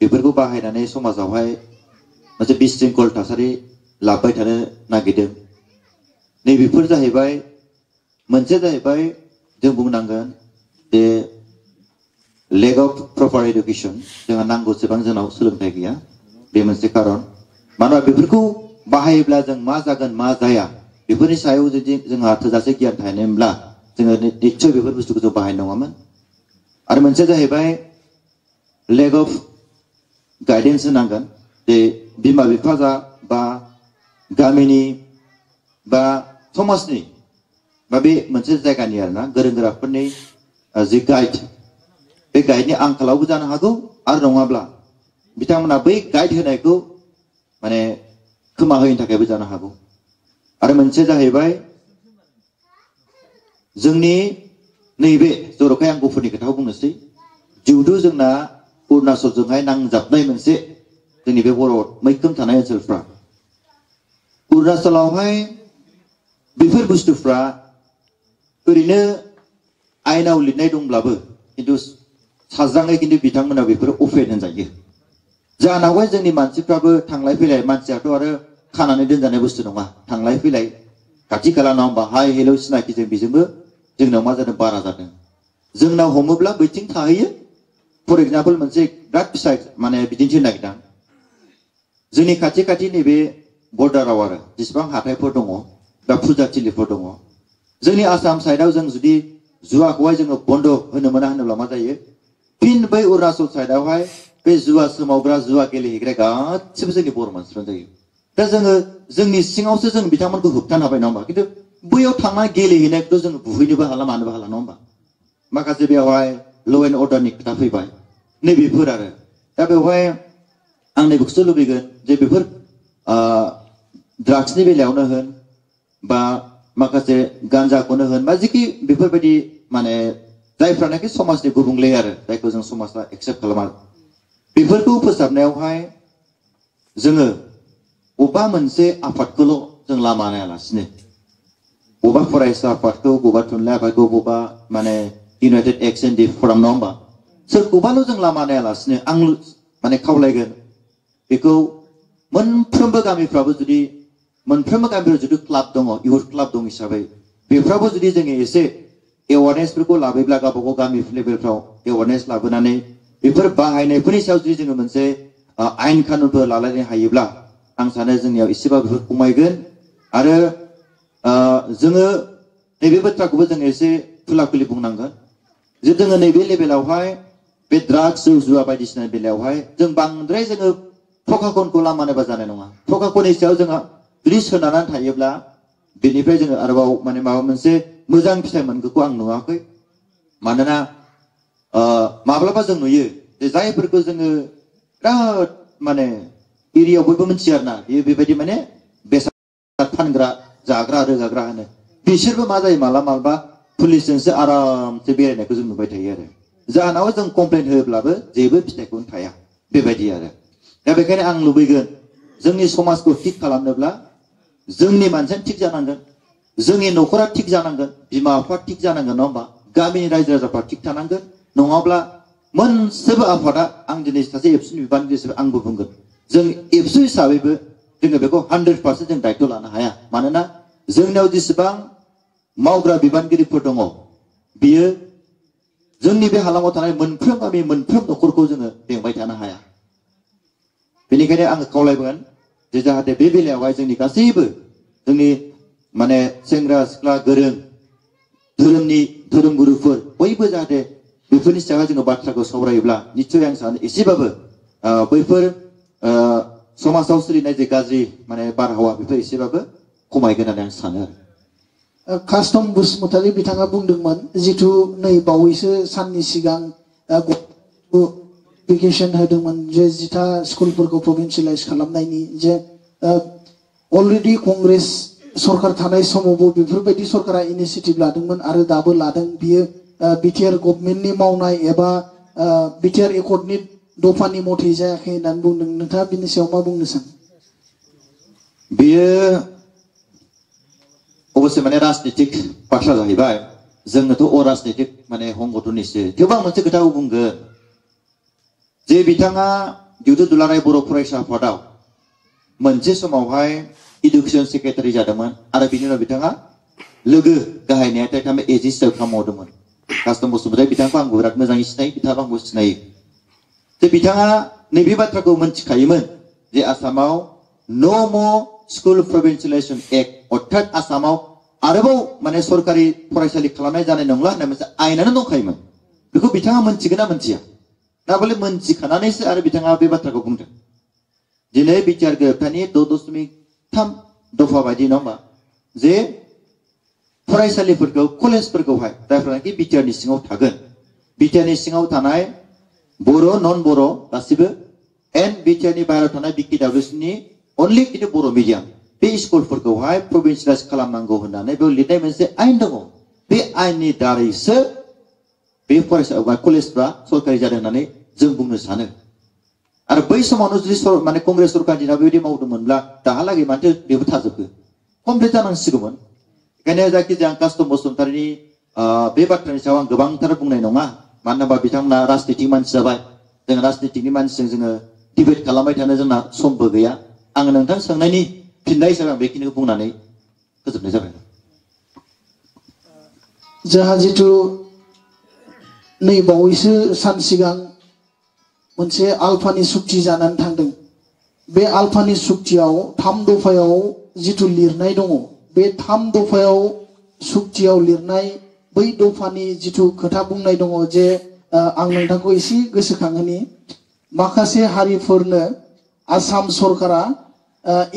बेफोरखौ बाहायनानै समाजावहाय मोनसे बिशृंखल थासारि लाबोबाय थानो नागिरदों नैबेफोर जाहैबाय मोनसे जाहैबाय जों बुंनांगोन जे लेक अफ प्रपार एडुकेशन जोंहा नांगौसेबां जोंनाव सोलोंथाइ गैया बे मोनसे खारन मानोना बेफोरखौ बाहायोब्ला जों मा जागोन मा जाया बेफोरनि सायाव जुदि जोंहा थोजासे गियान थानायमोनब्ला जोङो निश्चय बेफोर बुस्थुखौ जों बाहायनो नङामोन आरो मोनसे जाहैबाय लेक अफ गाइडेन्स होनांगोन जे बिमा बिफा जा बा गामिनि बा समाजनि बा बे मोनसे जायगानि आरोना गोरों गोराफोरनि जि गाइड बे गाइडनि आंखालावबो जानो हागौ आरो नङाब्ला बिथांमोना बै गाइड होनायखौ माने खोमा होयैनि थाखायबो जानो हागौ आरो मोनसे जाहैबाय जोंनि नैबे जर'खायै आं गफुरनि खोथाखौ बुंनोसै जिहेथु जोंना अरुणाचलजोंहाय नांजाबनाय मोनसे जोंनि बे बर' मैखोम थानाय ओनसोलफ्रा अरुणाचलावहाय बेफोर बुस्थुफ्रा ओरैनो आयेनाव लिरनाय दंब्लाबो खिन्थु साज्राङै खिन्थु बिथांमोना बेफोर अफेन होनजायो जानांगौ जोंनि मानसिफ्राबो थांलाय फैलाय मानसियाथ' आरो खानानै दोनजानाय बुस्थु नङा थांलाय फैलाय खाथि खाला नङा होमबा हाय हेलौ सिनाखि जों बेजोंबो जोंनाव मा जादों बारा जादों जोंनाव हमोब्ला बैथिं थाहैयो फर एग्जाम्पल मोनसे बिराद फिसा माने बिदिन्थि होनो नागिरदों जोंनि खाथि खाथि नैबे बर्डाराव आरो जेसेबां हाथायफोर दङ बा फुजा थिलिफोर दङ जोंनि आसाम साइडआव जों जुदि जुवाखौहाय जोङो बन्द होनो मोना होनोब्ला मा जायो फिन बै अरुणाचल साइडआवहाय बे जुवा सोमावग्रा जुवा गेलेहैग्रा गासिबो जोंनि बर' मानसिफ्रानो जायो दा जोङो जोंनि सिङावसो जों बिथांमोनखौ होबथानो हाबाय नङा होमबा खिन्थु बैयाव थांना गेलेहैनायखौथ' जोङो बुहैनोबो हाला मानोबो हाला नङा होमबा माखासे बेवहाय ल' एन्ड अर्डारनि खोथा फैबाय नैबेफोर आरो दा बेवहाय आं नैबेखौसो लुबैगोन जे बेफोर ड्राग्सनि बेलायावनो होन बा माखासे गान्जाखौनो होन बा जिखि बेफोरबायदि माने जायफ्रानाखि समाजनि गुबुंले आरो जायखौ जों समाजा एक्सेप्ट खालामा बेफोरखौ फोसाबनायावहाय जोङो बबेबा मोनसे आफादखौल' जों लामा नायालासिनो बबेबा फरायसा आफादखौ बबेबा थुनलाइ आफादखौ बबेबा माने इउनाइटेड एक्सएनडि फराम नङा होमबा सोरखौबाल' जों लामा नायालासिनो आं माने खावलायगोन बेखौ मोनफ्रोमबो गामिफ्राबो जुदि क्लाब दङ इउथ क्लाब दं हिसाबै बेफ्रावबो जुदि जोङो एसे एवारनेसफोरखौ लाबोब्ला गावबा गाव गामि लेभेलफ्राव एवारनेस लाबोनानै बेफोर बाहायनायफोरनि सायाव जुदि जोङो मोनसे आयेन कानुनफोर लालायनो हायोब्ला आं सानो जोंनियाव एसेबाबो बेफोर खमायगोन आरो जोङो नैबे बाथ्राखौबो जोङो एसे खुला-खुलि बुंनांगोन जे जोङो नैबे लेभेलावहाय बे ड्राग्स जौ जुवा बायदिसिना बेलायावहाय जों बांद्राय जोङो प्रखाखनखौ लामा नायबा जानाय नङा प्रखाखननि सायाव जोंहा जुदि सोनारनानै थायोब्ला बेनिफ्राय जोङो आरोबाव माने माबा मोनसे मोजां फिथाइ मोनगोनखौ आं नुवाखै मानोना माब्लाबा जों नुयो जे जायफोरखौ जोङो बिराद माने एरियायाव बयबो मिथियो आरोना बेयो बेबायदि माने बेसाद फानग्रा जाग्रा रोगाग्रा होनो बिसोरबो मा जायो मालाबा पुलिसजोंसो आरामसे बेरायनायखौ जों नुबाय थायो आरो जाहोनाव जों कमप्लेन होब्लाबो जेबो फिथाइखौनो थाया बेबायदि आरो दा बेखायनो आं लुबैगोन जोंनि समाजखौ थिग खालामनोब्ला जोंनि मानसिया थिग जानांगोन जोंनि न'खरा थिग जानांगोन बिमा बिफा थिग जानांगोन नङा होमबा गामिनि रायजो राजाफ्रा थिग थानांगोन नङाब्ला मोनसेबो आफादा आं दिनै सासे एबसुनि बिबानगिरि हिसाबै आंबो बुंगोन जों एबसु हिसाबैबो जोङो बेखौ 100% जों दायथ' लानो हाया मानोना जोंनियाव जेसेबां मावग्रा बिबानगिरिफोर दङ बियो जोंनि बे हालामाव थानाय मोनफ्रोम गामि मोनफ्रोम न'खरखौ जोङो बेंबाय थानो हाया बेनिखायनो आङो खावलायगोन जे जाहाथे बे बेलायावहाय जोंनि गासैबो जोंनि माने सेंग्रा सिख्ला गोरों धोरोमगुरुफोर बयबो जाहाथे बेफोरनि सायाव जोङो बाथ्राखौ सावरायोब्ला निश्चय आं सानो एसेबाबो बैफोर समाजाव सोलिनाय जे गाज्रि माने बारहावा बेफोर एसेबाबो खमायगोन होननानै आं सानो आरो कास्टम बसुमतारी बिथाङा बुंदोंमोन जिथु नै बावैसो साननि सिगां भेकेसन होदोंमोन जे 10 स्कुलफोरखौ प्रभिन्सियेलाइज खालामनायनि जे अलरेडि कंग्रेस सरकार थानाय समावबो बेफोरबायदि सरकारा इनिशिएटिभ लादोंमोन आरो दाबो लादों बियो बिटिआर गभर्नमेन्टनि मावनाय एबा बिटिआर एकर्डनि दफानि मथै जायाखै होननानै बुंदों नोंथाङा बिनि सायाव मा बुंनो सानो बेयो अबसे माने राजनीतिक बाथ्रा जाहैबाय जोंनोथ' अराजनीतिक माने हंगतनिसो थेवबो आं मोनसे खोथाखौ बुंगोन जे बिथाङा दिउटु दुलाराय बर' फरायसा आफादाव मोनसे समावहाय इडुकेसन सेक्रेटारि जादोंमोन आरो बिनि उनाव बिथाङा लोगो गाहाय नेहाथारि एजि हिसाबै खामानि मावदोंमोन कास्टम बसुमतारी बिथांखौ आंबो बिराद मोजाङै सिनायो बिथाङाबो आंबो सिनायो जे बिथाङा नैबे बाथ्राखौ मोनथिखायोमोन जे आसामाव नो मर स्कुल प्रभिन्सियेलाइजेसन एक्ट अर्थात आसामाव आरोबाव माने सरकारि फरायसालि खालामनाय जानाय नंला होननाय मोनसे आयेनानो दंखायोमोन बेखौ बिथाङा मोनथिगोन ना मोनथिया ना बले मोनथिखानानैसो आरो बिथाङा बे बाथ्राखौ बुंदों दिनै बिटिआर गोरोबथानि 6.3 दफा बायदि नङा होमबा जे फरायसालिफोरखौ कलेजफोरखौहाय जायफ्रानाखि बिटिआरनि सिङाव थागोन बिटिआरनि सिङाव थानाय बर' नन बर' गासिबो एन्ड बिटिआरनि बाहेरायाव थानाय बिकिडाब्लिउसिनि अनलि किन्तु बर' मिडियाम बे स्कुलफोरखौहाय प्रभिन्सियेलाइज खालामनांगौ होननानै बेयाव लिरनाय मोनसे आयेन दङ बे आयेननि दारैसो बे फरायसा कलेजफ्रा सरकारि जादों होननानै जों बुंनो सानो आरो बै समावनो जुदि माने कंग्रेस सरकारनि दिनाव बेबायदि मावदोंमोनब्ला दाहालागै माथो बेबो थाजोबो कमप्लिट जानांसिगौमोन बेखायनो जायखिजाया आं कास्टम बसुमतारीनि बे बाथ्रानि सायाव आं गोबांथार बुंनाय नङा मानो होनबा बिथांमोना राजनीतिक मानसि जाबाय जों राजनीतिकनि मानसिजों जोङो डिबेट खालामबाय थानो जोंना समबो गैया आङो नोंथां सोंनायनि फिननाय हिसाबै आं बेखिनिखौ बुंनानै फोजोबनाय जाबाय जोंहा जिथु नै बावैसो सान सिगां मोनसे आलफानि सुक्ति जानानै थांदों बे आलफानि सुक्तियाव 3 दफायाव जिथु लिरनाय दङ बे 3 दफायाव सुक्तियाव लिरनाय बै दफानि जिथु खोथा बुंनाय दङ जे आं नोंथांखौ एसे गोसोखांहोनि माखासे हारिफोरनो आसाम सरकारा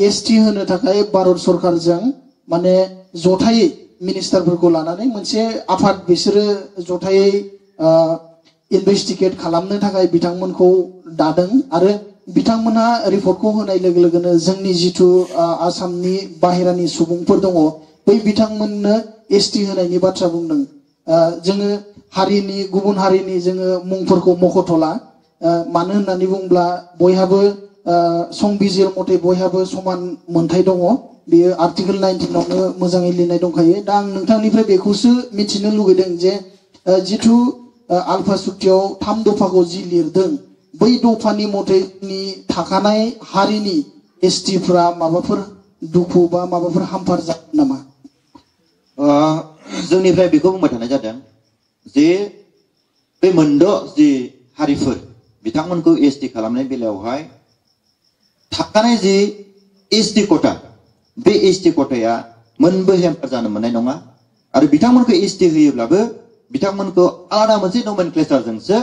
एसटि होनो थाखाय भारत सरकारजों माने जथायै मिनिस्टारफोरखौ लानानै मोनसे आफाद बिसोरो जथायै इनभेस्टिगेट खालामनो थाखाय बिथांमोनखौ दादों आरो बिथांमोनहा रिपर्टखौ होनाय लोगो लोगोनो जोंनि जिथु आसामनि बाहेरानि सुबुंफोर दङ बै बिथांमोननो एसटि होनायनि बाथ्रा बुंदों जोङो हारिनि गुबुन हारिनि जोङो मुंफोरखौ मख'थला मानो होननानै बुङोब्ला बयहाबो संबिजिर मथे बयहाबो समान मोनथाय दङ बेयो आर्टिकेल 19 आवनो मोजाङै लिरनाय दंखायो दा आं नोंथांनिफ्राय बेखौसो मिथिनो लुगैदों जे जिथु आलफा सुक्तियाव 3 दफाखौ जि लिरदों बै दफानि मथेनि थाखानाय हारिनि एसटिफ्रा माबाफोर दुखु बा माबाफोर हामफार जागोन नामा जोंनिफ्राय बेखौ बुंबाय थानाय जादों जे बे मोनद' जि हारिफोर बिथांमोनखौ एसटि खालामनाय बेलायावहाय थाखानाय जि एसटि कोटा बे एसटि कोटाया मोनबो हेम्पार जानो मोननाय नङा आरो बिथांमोनखौ एसटि होयोब्लाबो बिथांमोनखौ आलादा मोनसे नमेनक्लेचारजोंसो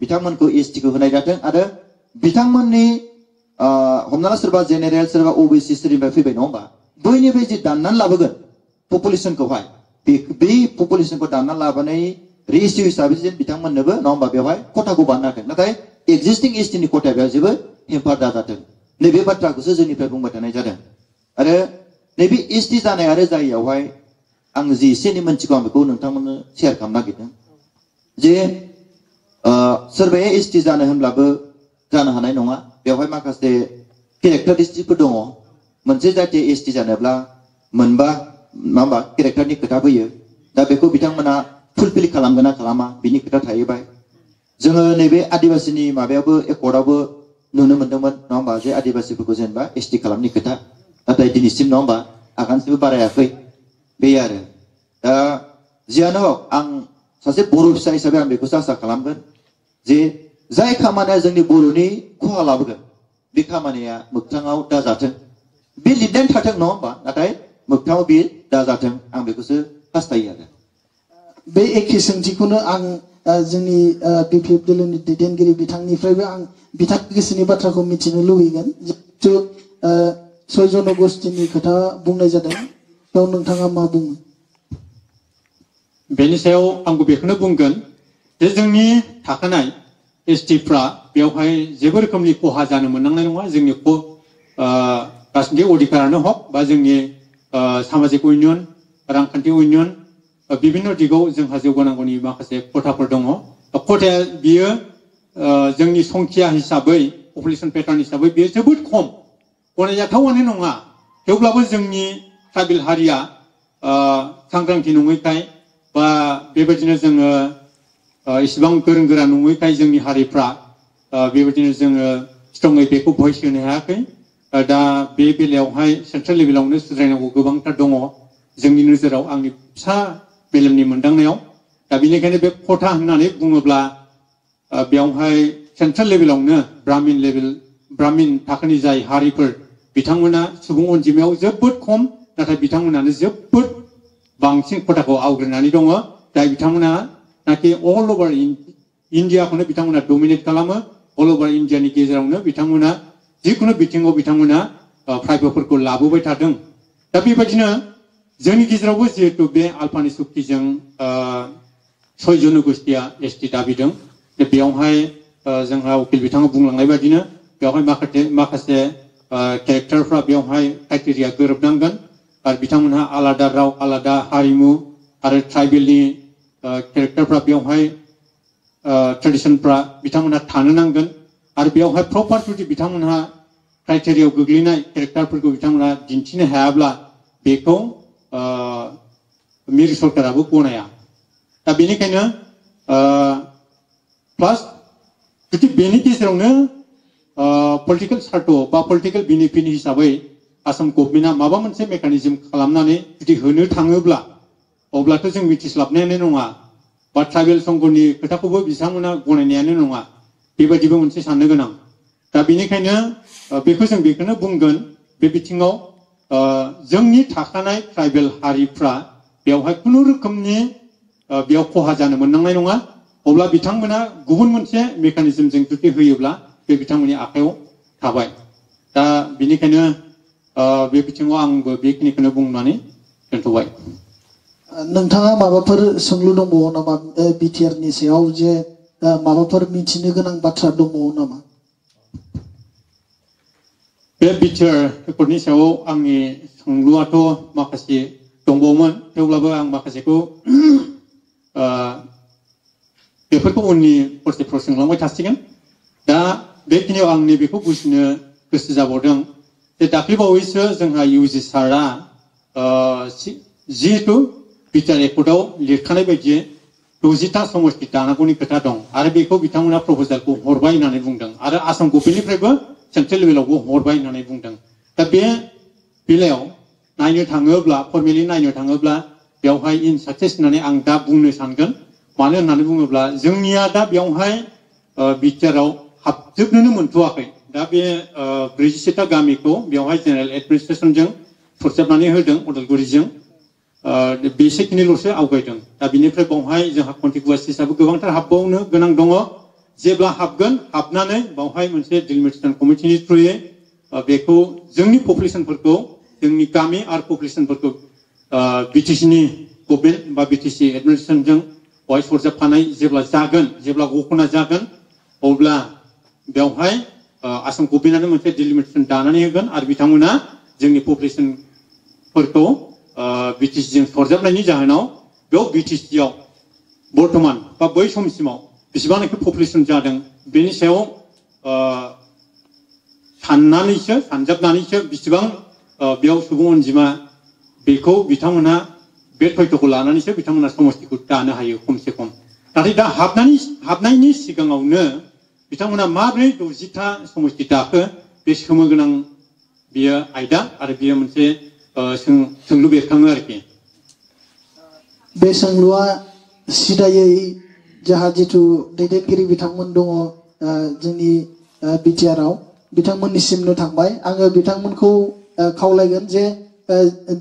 बिथांमोनखौ एसटिखौ होनाय जादों आरो बिथांमोननि हमना ला सोरबा जेनेरेल सोरबा ओबिसि सोरनिफ्राय फैबाय नङा होमबा बैनिफ्राय जि दाननानै लाबोगोन पपुलेसनखौहाय बे पपुलेसनखौ दाननानै लाबोनाय रेसियो हिसाबै जे बिथांमोननोबो नङा होमबा बेवहाय खथाखौ बानायना होदों नाथाय एक्जिस्टिं एसटिनि खथाया बेयाव जेबो हेम्पार दाजाथों नैबे बाथ्राखौसो जोंनिफ्राय बुंबाय थानाय जादों आरो नैबे एसटि जानाय आरो जायैयावहाय आं जि एसे एनै मोनथिगौ आं बेखौ नोंथांमोननो शेयार खालामनो नागिरदों जे सोरबाया एसटि जानो होनब्लाबो जानो हानाय नङा बेवहाय माखासे केरेक्टारिस्टिकफोर दङ मोनसे जाथिया एसटि जानोब्ला मोनबा मा होमबा केरेक्टारनि खोथा फैयो दा बेखौ बिथांमोना फुलफिल खालामगोन ना खालामा बिनि खोथा थाहैबाय जोङो नैबे आदिबासिनि माबायावबो एकर्डआवबो नुनो मोन्दोंमोन नङा होमबा जे आदिबासिफोरखौ जेनेबा एसटि खालामनि खोथा नाथाय दिनैसिम नङा होमबा आगानसेबो बारायाखै बे आरो दा जियानो हक आं सासे बर' फिसा हिसाबै आं बेखौसो आसा खालामगोन जे जाय खामानिया जोंनि बर'नि खहा लाबोगोन बे खामानिया मोगथाङाव दाजाथों बे लिरनानै थाथों नङा होमबा नाथाय मोगथाङाव बे दाजाथों आं बेखौसो हास्थायो आरो बे एखे सोंथिखौनो आं जोंनि बिपिएफ दोलोनि दैदेनगिरि बिथांनिफ्रायबो आं बिथांनि गोसोनि बाथ्राखौ मिथिनो लुबैगोन जिहेथु 6 जनगोष्ठीनि खोथा बुंनाय जादों बेयाव नोंथाङा मा बुङो बेनि सायाव आंबो बेखौनो बुंगोन जे जोंनि थाखानाय एसटिफ्रा बेवहाय जेबो रोखोमनि खहा जानो मोननांनाय नङा जोंनि राजनितिक अधिकारानो हक बा जोंनि सामाजिक उन्नयन रांखान्थि उन्नयन विभिन्न दिगाव जोंहा जौगानांगौनि माखासे खथाफोर दङ खथाया बियो जोंनि संख्या हिसाबै पपुलेसन पेटार्न हिसाबै बियो जोबोद खम गनायजाथावानो नङा थेवब्लाबो जोंनि ट्राइबेल हारिया सांग्रांथि नङैखाय बा बेबायदिनो जोङो इसिबां गोरों गोरा नङैखाय जोंनि हारिफ्रा बेबायदिनो जोङो स्ट्रङै बेखौ भइस होनो हायाखै दा बे बेलायावहाय सेन्ट्रेल लेभेलावनो सुद्रायनांगौ गोबांथार दङ जोंनि नोजोराव आंनि फिसा मेलेमनि मोनदांनायाव दा बेनिखायनो बे खथा होननानै बुङोब्ला बेयावहाय सेन्ट्रेल लेभेलावनो ब्राह्मिन थाखोनि जाय हारिफोर बिथांमोना सुबुं अनजिमायाव जोबोद खम नाथाय बिथांमोनानो जोबोद बांसिन खथाखौ आवग्रिनानै दङ जाय बिथांमोना नाखि अल अभार इन्डियाखौनो बिथांमोना डमिनेट खालामो अल अभार इन्डियानि गेजेरावनो बिथांमोना जिखुनु बिथिङाव बिथांमोना प्राइभेटफोरखौ लाबोबाय थादों दा बेबायदिनो जोंनि गेजेरावबो जिहेतु बे आलफानि सुक्तिजों 6 जनगोष्ठीया एसटि दाबिदों बेयावहाय जोंहा उकिल बिथाङा बुंलांनाय बायदिनो बेवहाय माखासे केरेक्टारफ्रा बेवहाय क्राइटेरिया गोरोबनांगोन आरो बिथांमोनहा आलादा राव आलादा हारिमु आरो ट्राइबेलनि केरेक्टारफ्रा बेवहाय ट्रेडिसनफ्रा बिथांमोनहा थानो नांगोन आरो बेवहाय प्रपार जुदि बिथांमोनहा क्राइटेरियायाव गोग्लैनाय केरेक्टारफोरखौ बिथांमोनहा दिन्थिनो हायाब्ला बेखौ मिरु सरकाराबो गनाया दा बेनिखायनो प्लास जुदि बेनि गेजेरावनो पलिटिकल सार्थ बा पलिटिकल बेनिफिट हिसाबै आसाम गभर्नमेन्टआ माबा मोनसे मेकानिजम खालामनानै जुदि होनो थाङोब्ला अब्लाथ' जों मिथिस्लाबनायानो नङा बा ट्राइबेल संघनि खोथाखौबो बिथांमोना गनायनायानो नङा बेबायदिबो मोनसे साननो गोनां दा बेनिखायनो बेखौ जों बेखौनो बुंगोन बे बिथिङाव जोंनि थाखानाय ट्राइबेल हारिफ्रा बेवहाय खुनु रोखोमनि बेयाव खहा जानो मोननांनाय नङा अब्ला बिथांमोना गुबुन मोनसे मेकानिजमजों जुदि होयोब्ला बे बिथांमोननि आखायाव थाबाय दा बेनिखायनो बे बिथिङाव आंबो बेखिनिखौनो बुंनानै दोनथ'बाय। नोंथाङा माबाफोर सोंलु दंबावो नामा बिटिआर नि सायाव जे माबाफोर मिथिनो गोनां बाथ्रा दंबावो नामा? बे बिटिआर रेकर्डनि सायाव आंनि सोंलुआथ' माखासे दंबावोमोन, थेवब्लाबो आं माखासेखौ बेफोरखौ उननि प्रसेसफ्राव सोंलांबाय थासिगोन। दा बेखिनियाव आं नैबेखौ बुजिनो गोसो जाबावदों जे दाख्लैबावैसो जोंहा इउजि सारआ जिहेतु बिटिआर रेकर्डआव लिरखानाय बायदियै 60टा समष्टि दानांगौनि खोथा दं आरो बेखौ बिथांमोना प्रप'जालखौ हरबाय होननानै बुंदों आरो आसाम गभर्नमेन्टनिफ्रायबो सेन्ट्रेल लेभेलावबो हरबाय होननानै बुंदों। दा बे बेलायाव नायनो थाङोब्ला फर्मेलि नायनो थाङोब्ला बेवहाय इनसाक्सेस होननानै आं दा बुंनो सानगोन। मानो होननानै बुङोब्ला जोंनिया दा बेवहाय बिटिआरआव हाबजोबनोनो मोनथ'वाखै। दा बे 47टा गामिखौ बेवहाय जेनेरेल एडमिनिस्ट्रेसनजों सरजाबनानै होदों उदालगुरिजों, बेसेखिनिल'सो आवगायदों। दा बिनिफ्राय बावहाय जोंहा कन्टिगुवासिसआबो गोबांथार हाबबावनो गोनां दङ। जेब्ला हाबगोन हाबनानै बावहाय मोनसे डिलिमिटेसन कमिटिनि थ्रुयै बेखौ जोंनि पपुलेसनफोरखौ जोंनि गामि आरो पपुलेसनफोरखौ बिटिसिनि गभर्नमेन्ट बा बिटिसि एडमिनिस्ट्रेसनजों बेवहाय सरजाबफानाय जेब्ला जागोन, जेब्ला घोषणा जागोन, अब्ला बेवहाय आसाम गभर्नमेन्टआनो मोनसे डिलिमिटेसन दानानै होगोन आरो बिथांमोना जोंनि पपुलेसनफोरखौ बिटिसिजों सरजाबनायनि जाहोनाव बेयाव बिटिसिआव बर्थमान बा बै समसिमाव बेसेबांनाखि पपुलेसन जादों बेनि सायाव सानजाबनानैसो बेसेबां बेयाव सुबुं अनजिमा बेखौ बिथांमोना बे तथ्यखौ लानानैसो बिथांमोना समष्टिखौ दानो हायो खमसे खम। नाथाय दा हाबनायनि सिगाङावनो बिथांमोना माबोरै 60टा समष्टि दाखो बे सोमोगोनां बियो आयदा आरो बियो मोनसे सोंलु बेरखाङो आरोखि। बे सोंलुआ सिदायै जाहा जिथु दैदेनगिरि बिथांमोन दङ जोंनि बिटिआरआव बिथांमोननिसिमनो थांबाय। आङो बिथांमोनखौ खावलायगोन जे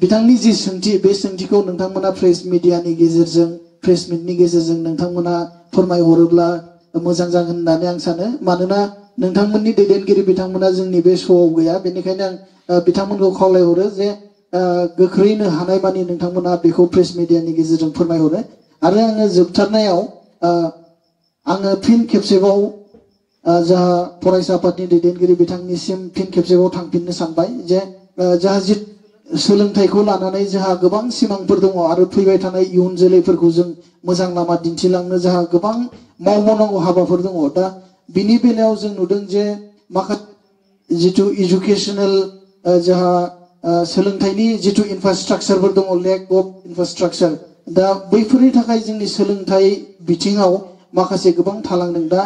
बिथांनि जि सोंथि बे सोंथिखौ नोंथांमोना प्रेस मिडियानि गेजेरजों प्रेस मिटनि गेजेरजों नोंथांमोना फोरमायहरोब्ला मोजां जागोन होननानै आं सानो। मानोना नोंथांमोननि दैदेनगिरि बिथांमोना जोंनि बे श'आव गैया, बेनिखायनो आं बिथांमोनखौ खावलायहरो जे गोख्रैनो हानायमानि नोंथांमोना बेखौ प्रेस मिडियानि गेजेरजों फोरमायहरो। आरो आङो जोबथारनायाव आङो फिन खेबसेबाव जाहा फरायसा आफादनि दैदेनगिरि बिथांनिसिम फिन खेबसेबाव थांफिननो सानबाय जे जाहा सोलोंथाइखौ लानानै जोंहा गोबां सिमांफोर दङ आरो फैबाय थानाय इयुन जोलैफोरखौ जों मोजां लामा दिन्थिलांनो जोंहा गोबां मावबावनांगौ हाबाफोर दङ। दा बिनि बेलायाव जों नुदों जे माखासे जिथु इडुकेसनेल जोंहा सोलोंथाइनि जिथु इनफ्रास्ट्राक्चारफोर दङ, लेक अफ इनफ्रास्ट्राक्चार, दा बैफोरनि थाखाय जोंनि सोलोंथाइ बिथिङाव माखासे गोबां थालांदों। दा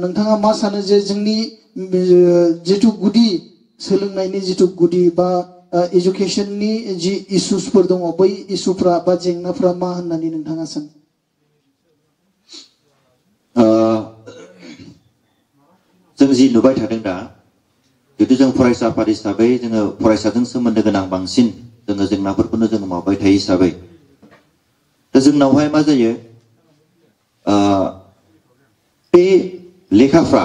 नोंथाङा मा सानो जे जोंनि जिथु गुदि सोलोंनायनि जिथु गुदि बा एजुकेशननि जि इस्युसफोर दङ बै इस्युफ्रा बा जेंनाफ्रा मा होननानै नोंथाङा सानो? जों जि नुबाय थादों दा, जितु जों फरायसा आफाद हिसाबै जोङो फरायसाजों सोमोन्दो गोनां बांसिन जोङो जेंनाफोरखौनो जोङो मावबाय थायो हिसाबै दा जोंनावहाय मा जायो, बे लेखाफ्रा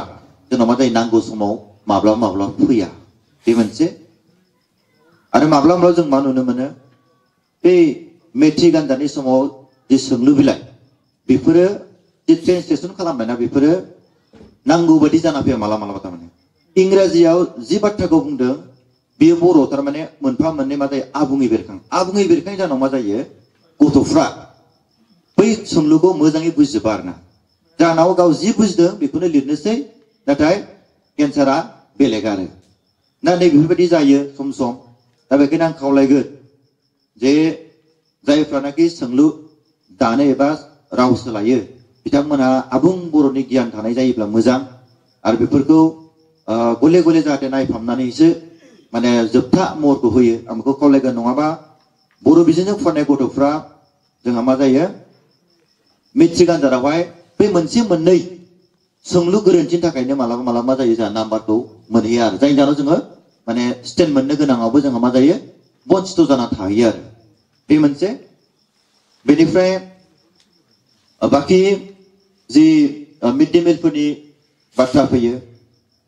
जोंनाव मा जायो नांगौ समाव माब्लाबा फैया, बे मोनसे। आरो माब्लाबा जों मा नुनो मोनो, बे मेट्रिक आनजादनि समाव जे सोंलु बिलाइ बेफोरो जे ट्रेन्सलेसन खालामनाय ना बेफोरो नांगौ बायदि जाना फैया मालाबा थारमाने। इंराजियाव जि बाथ्राखौ बुंदों बेयो बर' थारमाने मोनफा मोननै मा जायो आबुङै बेरखां जानाव मा जायो गथ'फ्रा बै सोंलुखौ मोजाङै बुजिजोबा आरोना। जानाव गाव जि बुजिदों बेखौनो लिरनोसै, नाथाय एन्सारा बेलेग आरो ना नै बेफोरबायदि जायो सम सम। दा बेखायनो आं खावलायगोन जे जायफ्रानाखि सोंलु दानो एबा राव सोलायो बिथांमोनहा आबुं बर'नि गियान थानाय जायोब्ला मोजां, आरो बेफोरखौ गले गले जाहाथे नायफामनानैसो माने जोबथा महरखौ होयो, आं बेखौ खावलायगोन। नङाबा बर' बिजोंजों फरायनाय गथ'फ्रा जोंहा मा जायो मेट्रिक आनजादावहाय बे मोनसे मोननै सोंलु गोरोन्थिनि थाखायनो मालाबा मा जायो जोंहा नाम्बारखौ मोनहैया आरो जायनि जाहोनाव जोङो माने स्टेन्ड मोननो गोनाङावबो जोंहा मा जायो बन्चित जाना थाहैयो आरो बे मोनसे। बेनिफ्राय बाखि जि मिड डे मिलफोरनि बाथ्रा फैयो,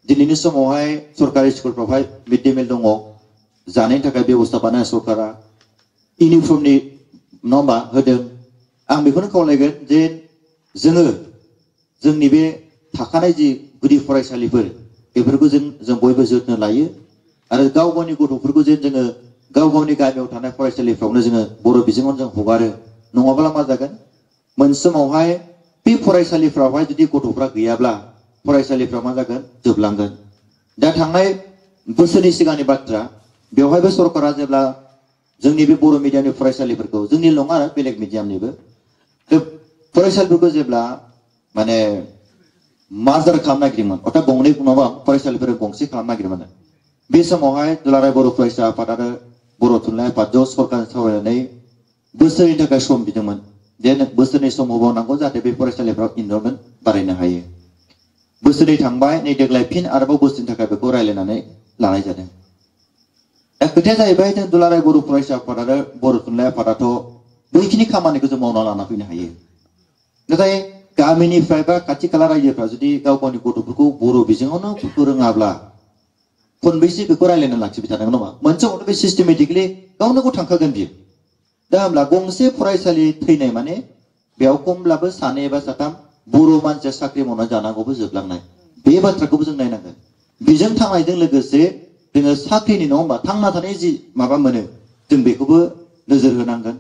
दिनैनि समावहाय सरकारि स्कुलफ्रावहाय मिड डे मिल दङ, जानायनि थाखाय बेबस्था बानायो सरकारा। इउनिफर्मनि नङा होदों आं बेखौनो खावलायगोन जे जोङो जोंनि बे थाखानाय जि गुदि फरायसालिफोर बेफोरखौ जों बयबो जोथोन लायो आरो गाव गावनि गथ'फोरखौ जे जोङो गाव गावनि गामियाव थानाय फरायसालिफ्रावनो जोङो बर' बिजोङाव जों हगारो नङाब्ला मा जागोन मोनसे समावहाय बे फरायसालिफ्रावहाय जुदि गथ'फ्रा गैयाब्ला फरायसालिफ्रा मा जागोन जोबलांगोन दा थांनाय बोसोरनि सिगांनि बाथ्रा बेवहायबो सरकारा जेब्ला जोंनि बे बर' मिडियामनि फरायसालिफोरखौ जोंनि नङा बेलेग मिडियामनिबो फरायसालिफोरखौ जेब्ला माने मार्जार खालामनो नागिरदोंमोन अर्थात गंनै नङाबा फरायसालिफोर गंसे खालामनो नागिरदोंमोन बे समावहाय दुलाराय बर' फरायसा आफाद आरो बर' थुनलाइ आफादजों सरकारजों सावरायनानै बोसोरनि थाखाय सम बिदोंमोन जे बोसोरनि सम होबावनांगौ जाहाथे बे फरायसालिफ्राव इनरलमेन्ट बारायनो हायो बोसोरनै थांबाय नै देग्लाय फिन आरोबाव बोसोरनि थाखाय बेखौ रायज्लायनानै लानाय जादों दा खोथाया जाहैबाय जों दुलाराय बर' फरायसा आफाद आरो बर' थुनलाइ आफादाथ' बैखिनि खामानिखौ जों मावना लाना फैनो हायो नाथाय गामिनिफ्राय बा खाथि खाला रायजोफ्रा जुदि गाव गावनि गथ'फोरखौ बर' बिजोङावनो फोरोङाब्ला खनबैसे बेखौ रायज्लायना लाखिबाय थानांगौ नङा मोनसे गथ' बे सिस्टेमेटिकलि गावनो गाव थांखागोन बियो दा होमब्ला गंसे फरायसालि थैनाय माने बेयाव खमब्लाबो सानै एबा साथाम बर' मानसिया साख्रि मावनानै जानांगौबो जोबलांनाय बे बाथ्राखौबो जों नायनांगोन बिजों थांनायजों लोगोसे जोङो साख्रिनि नङा होमबा थांना थानाय जि माबा मोनो जों बेखौबो नोजोर होनांगोन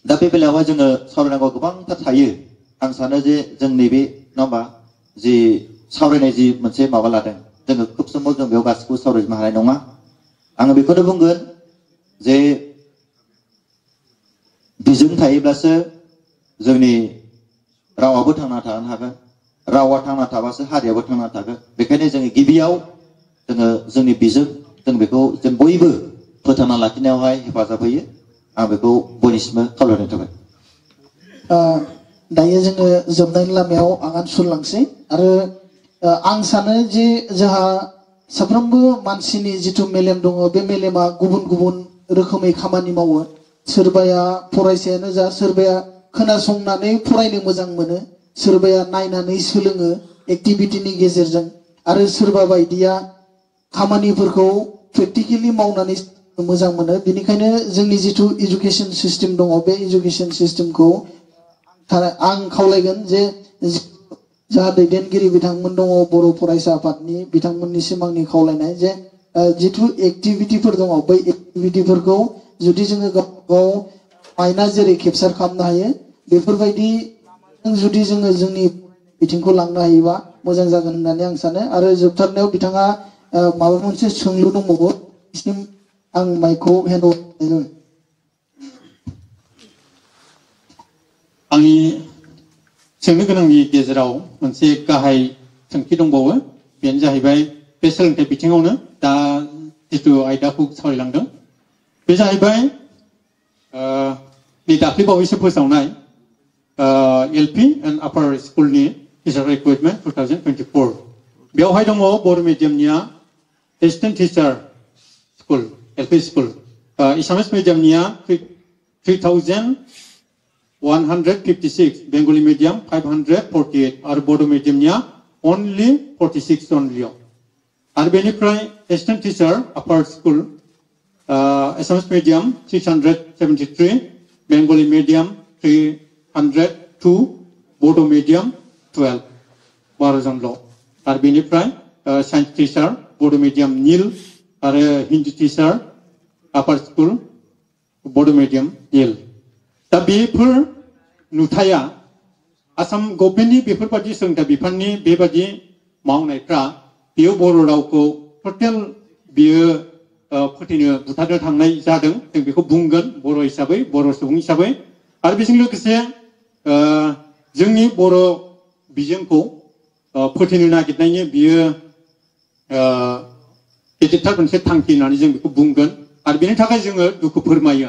दा बे बेलायावहाय जोङो सावरायनांगौ गोबांथार थायो आं सानो जे जों नैबे नङा होमबा जि सावरायनाय जि मोनसे माबा लादों जोङो खोब समाव जों बेयाव गासिखौबो सावरायजोबनो हानाय नङा आङो बेखौनो बुंगोन जे बिजों थायोब्लासो जोंनि रावाबो थांना थानो हागोन रावा थांना थाबासो हारियाबो थांना थागोन बेखायनो जोङो गिबियाव जोङो जोंनि बिजों जों बेखौ जों बयबो फोथांना लाखिनायावहाय हेफाजाब होयो आं बेखौ बयनिसिमबो खावलायनाय थाबाय दायो जोङो जोबनायनि लामायाव आगान सुरलांसै आरो आं सानो जे जोंहा साफ्रोमबो मानसिनि जिथु मेलेम दङ बे मेलेमा गुबुन गुबुन रोखोमै खामानि मावो सोरबाया फरायसायानो जा सोरबाया खोनासंनानै फरायनो मोजां मोनो सोरबाया नायनानै सोलोङो एक्टिभिटिनि गेजेरजों आरो सोरबा बायदिया खामानिफोरखौ प्रेक्टिकेलि मावनानै मोजां मोनो बेनिखायनो जोंनि जिथु एजुकेशन सिस्टेम दङ बे एजुकेशन सिस्टेमखौ आं खावलायगोन जे जाहा दैदेनगिरि बिथांमोन दङ बर' फरायसा आफादनि बिथांमोननिसिम आंनि खावलायनाय जे जिथु एक्टिभिटिफोर दङ बै एक्टिभिटिफोरखौ जुदि जोङो गाव गाव आयना जेरै केपचार खालामनो हायो बेफोरबायदि जुदि जोङो जोंनि बिथिंखौ लांनो हायोबा मोजां जागोन होननानै आं सानो आरो जोबथारनायाव बिथाङा माबा मोनसे सोंलु दंबावो बिसिम आं माइकखौ हेन्ड अभार खालामो आंनि सोंनो गोनांनि गेजेराव मोनसे गाहाय सोंथि दंबावो बेनो जाहैबाय बे सोलोंथाइ बिथिङावनो दा जिथु आयदाखौ सावरायलांदों बे जाहैबाय नै दाख्लै बावैसो फोसावनाय LP एन्ड आपार स्कुलनि टिचार रिक्रुटमेन्ट 2024 बेवहाय दङ बर' मिडियामनिया assistant teacher school LP school Assamese मिडियामनिया 3156 बेंगलि मिडियाम 548 आरो बड' मिडियामनिया only 46 only आरो बेनिफ्राय assistant teacher upper school Assamese medium 673 Bengali medium 302 Bodo' medium 12 12 जनल' आरो बेनिफ्राय science teacher Bodo' medium nil आरो Hindi teacher upper school Bodo' medium nil दा बेफोर नुथाया आसाम गभर्नमेन्टनि बेफोरबादि सोलोंथाइ बिफाननि बेबादि मावनायफ्रा बेयो बर' रावखौ टटेल बियो फोथैनो बुथारनो थांनाय जादों जों बेखौ बुंगोन बर' हिसाबै बर' सुबुं हिसाबै आरो बेजों लोगोसे जोंनि बर' बिजोंखौ फोथैनो नागिरनायनि बियो गेदेरथार मोनसे थांखि होननानै जों बेखौ बुंगोन आरो बेनि थाखाय जोङो दुखु फोरमायो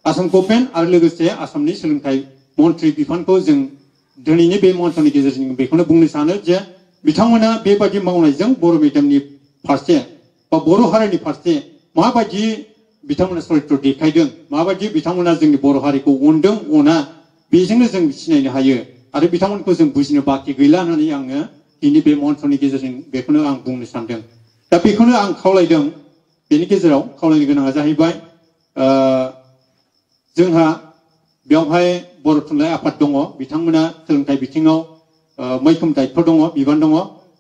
आसाम गभर्नमेन्ट आरो लोगोसे आसामनि सोलोंथाइ मन्थ्रि बिफानखौ जों दिनैनि बे मन्थ्रनि गेजेरजों बेखौनो बुंनो सानो जे बिथांमोना बेबादि मावनायजों बर' मिडियामनि फारसे बा बर' हारिनि फारसे माबायदि बिथांमोना सरित्र देखायदों माबायदि बिथांमोना जोंनि बर' हारिखौ अनदों अना बेजोंनो जों सिनायनो हायो आरो बिथांमोनखौ जों बुजिनो बाखि गैला होननानै आङो दिनै बे मन्थ्रनि गेजेरजों बेखौनो आं बुंनो सानदों दा बेखौनो आं खावलायदों बेनि गेजेराव खावलायनो गोनाङा जाहैबाय जोंहा बेवहाय बर' थुनलाइ आफाद दङ बिथांमोना सोलोंथाइ बिथिङाव मैखोम दायित्व दङ बिबान दङ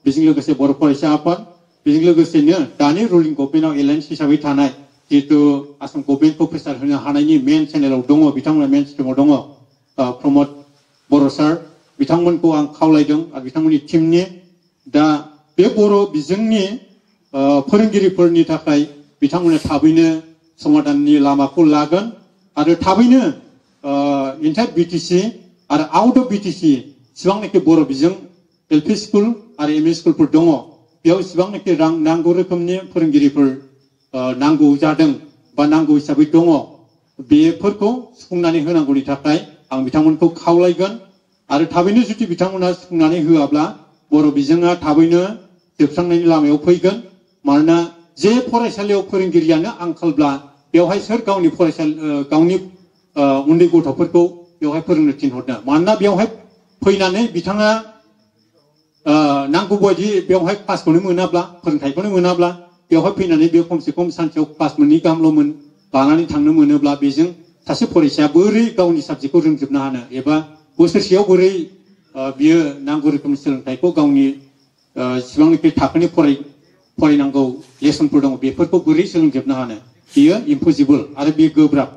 बेजों लोगोसे बर' फरायसा आफाद बेजों लोगोसेनो दानि रुलिं गभर्नमेन्टआव एलायन्स हिसाबै थानाय जिहेतु आसाम गभर्नमेन्टखौ प्रेसार होनो हानायनि मेन चेनेलाव दङ बिथांमोना मेन स्ट्रिमाव दङ प्रमद बर' सार बिथांमोनखौ आं खावलायदों आरो बिथांमोननि टीमनि दा बे बर' बिजोंनि फोरोंगिरिफोरनि थाखाय बिथांमोना थाबैनो समाधाननि लामाखौ लागोन आरो थाबैनो इन्टार बिटिसि आरो आउट अफ बिटिसि सिबांनाखि बर' बिजों एलपि स्कुल आरो एमइ स्कुलफोर दङ बेयाव सिबांनाखि रां नांगौ रोखोमनि फोरोंगिरिफोर नांगौ जादों बा नांगौ हिसाबै दङ बेफोरखौ सुफुंनानै होनांगौनि थाखाय आं बिथांमोनखौ खावलायगोन आरो थाबैनो जुदि बिथांमोना सुफुंनानै होआब्ला बर' बिजोङा थाबैनो जोबस्रांनायनि लामायाव फैगोन मानोना जे फरायसालियाव फोरोंगिरियानो आंखालब्ला बेवहाय सोर गावनि गावनि उन्दै गथ'फोरखौ बेवहाय फोरोंनो थिनहरनो मानोना बेवहाय फैनानै बिथाङा नांगौ बायदि बेवहाय क्लासखौनो मोनाब्ला फोरोंथाइखौनो मोनाब्ला बेवहाय फैनानै बे खमसे खम सानसेयाव क्लास मोननै गाहामल' लानानै थांनो मोनोब्ला बेजों सासे फरायसाया बोरै गावनि साबजेक्टखौ रोंजोबनो हानो एबा बोसोरसेयाव बोरै बियो नांगौ रोखोमनि सोलोंथाइखौ गावनि सिबांनिफ्राय थाखोनि फरायनांगौ लेसनफोर दङ बेफोरखौ बोरै सोलोंजोबनो हानो बियो इम्पसिबल आरो बियो गोब्राब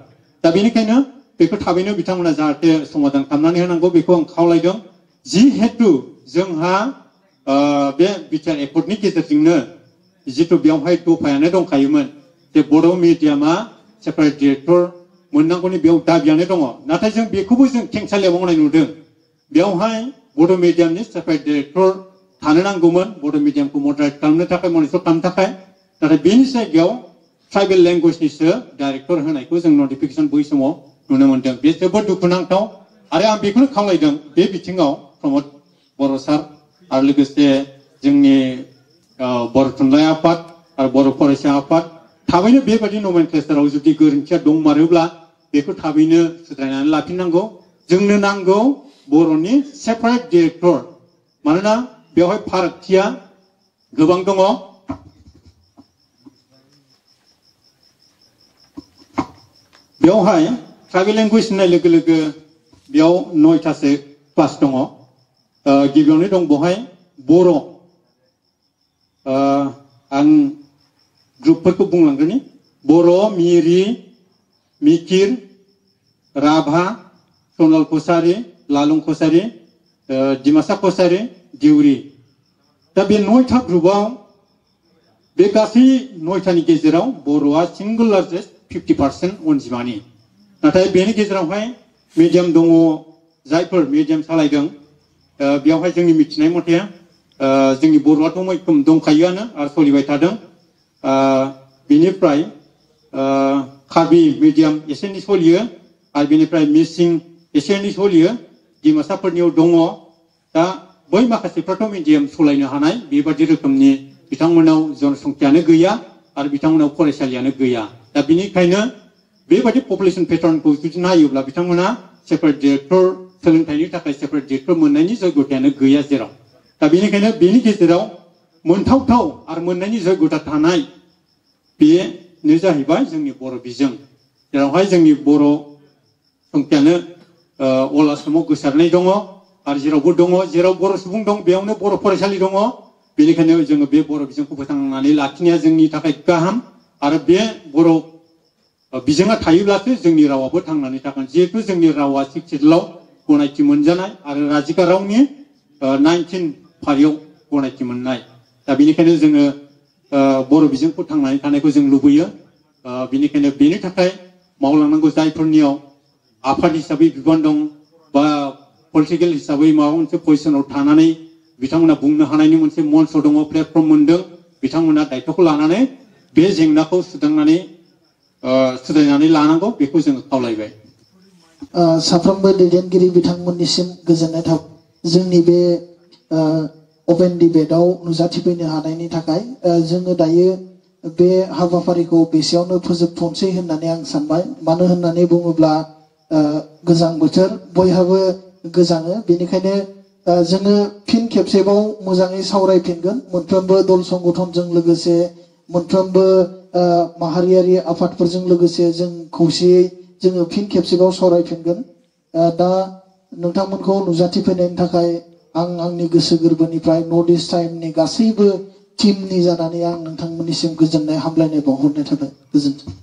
दा बेनिखायनो बेखौ थाबैनो बिथांमोना जाहाथे समाधान खालामनानै होनांगौ बेखौ आं खावलायदों जिहेतु जोंहा बे बिटिआर एकर्डनि गेजेरजोंनो जितु बेवहाय दफायानो दंखायोमोन जे बर' मिडियामा सेपारेट डिरेक्टर मोननांगौनि बेयाव दाबियानो दङ नाथाय जों बेखौबो जों खेंसालियाव मावनाय नुदों बेवहाय बर' मिडियामनि सेपारेट डिरेक्टर थानो नांगौमोन बर' मिडियामखौ मडारेट खालामनो थाखाय मनिटर खालामनो थाखाय नाथाय बेनि जायगायाव ट्राइबेल लेंगुवेजनिसो डाइरेक्टर होनायखौ जों नटिफिकेसन बै समाव नुनो मोनदों बे जोबोद दुखुनांथाव आरो आं बेखौनो खावलायदों बे बिथिङाव प्रमद बर' सार आरो लोगोसे जोंनि बर' थुनलाइ आफाद आरो बर' फरायसा आफाद थाबैनो बेबायदि नमेनक्लेचाराव जुदि गोरोन्थिया दंमारोब्ला बेखौ थाबैनो सुद्रायनानै लाफिननांगौ जोंनो नांगौ बर'नि सेपारेट डिरेक्टर मानोना बेवहाय फारागथिया गोबां दङ बेवहाय ट्राइबेल लेंगुवेज होननाय लोगो लोगो बेयाव 9थासो क्लास दङ गिबियावनो दं बेवहाय बर' आं ग्रुपफोरखौ बुंलांग्रोनि बर' मिरि मिकिर राभा सनाल कसारी लालं कसारी डिमासा कसारी दिउरि दा बे 9था ग्रुपआव बे गासै 9थानि गेजेराव बर'आ सिंगल लार्जेस्ट 50% अनजिमानि नाथाय बेनि गेजेरावहाय मिडियाम दङ जायफोर मिडियाम सालायदों बेवहाय जोंनि मिथिनाय मथे जोंनि बर'आथ' मैखोम दंखायोआनो आरो सोलिबाय थादों बेनिफ्राय कार्बि मिडियाम एसे एनै सोलियो आरो बेनिफ्राय मिसिं एसे एनै सोलियो डिमासाफोरनियाव दङ दा बै माखासेफ्राथ' मिडियाम सालायनो हानाय बेबादि रोखोमनि बिथांमोनाव जनसंख्यानो गैया आरो बिथांमोनाव फरायसालियानो गैया दा बेनिखायनो बेबादि पपुलेसन पेटार्नखौ जुदि नायोब्ला बिथांमोना सेपारेट डिरेक्टर सोलोंथाइनि थाखाय सेपारेट डिरेक्टर मोननायनि जयगथायानो गैया जेराव दा बेनिखायनो बेनि गेजेराव मोनथावथाव आरो मोननायनि जयगथा थानाय बेनो जाहैबाय जोंनि बर' बिजों जेरावहाय जोंनि बर' संख्यानो अल आसामाव गोसारनाय दङ आरो जेरावबो दङ जेराव बर' सुबुं दं बेयावनो बर' फरायसालि दङ बेनिखायनो जोङो बे बर' बिजोंखौ फोथांनानै लाखिनाया जोंनि थाखाय गाहाम आरो बे बर' बिजोङा थायोब्लासो जोंनि रावाबो थांनानै थागोन जिहेतु जोंनि रावा 6 सिडुलाव गनायथि मोनजानाय आरो राजिका रावनि 19 फारियाव गनायथि मोननाय दा बेनिखायनो जोङो बर' बिजोंखौ थांनानै थानायखौ जों लुबैयो बेनिखायनो बेनि थाखाय मावलांनांगौ जायफोरनियाव आफाद हिसाबै बिबान दं बा पलिटिकेल हिसाबै माबा मोनसे पजिशनाव थानानै बिथांमोना बुंनो हानायनि मोनसे मन्च दङ प्लेटफर्म मोनदों बिथांमोना दायित्वखौ लानानै बे जेंनाखौ सुद्रायनानै लानांगौ बेखौ जोङो खावलायबाय साफ्रोमबो दैदेनगिरि बिथांमोननिसिम गोजोननाय थाबाय जोंनि बे अपेन डिबेटआव नुजाथिफैनो हानायनि थाखाय जोङो दायो बे हाबाफारिखौ बेसेयावनो फोजोबथ'नोसै होननानै आं सानबाय मानो होननानै बुङोब्ला गोजां बोथोर बयहाबो गोजाङो बेनिखायनो जोङो फिन खेबसेबाव मोजाङै सावरायफिनगोन मोनफ्रोमबो दल संगठनजों लोगोसे मोनफ्रोमबो माहारियारि आफादफोरजों लोगोसे जों खौसेयै जोङो फिन खेबसेबाव सावरायफिनगोन। दा नोंथांमोनखौ नुजाथिफैनायनि थाखाय आं आंनि गोसो गोरबोनिफ्राय नर्थ इस्ट टाइमनि गासैबो टीमनि जानानै आं नोंथांमोननिसिम गोजोननाय हामलायनाय बावहरनाय थाबाय। गोजोन्थों।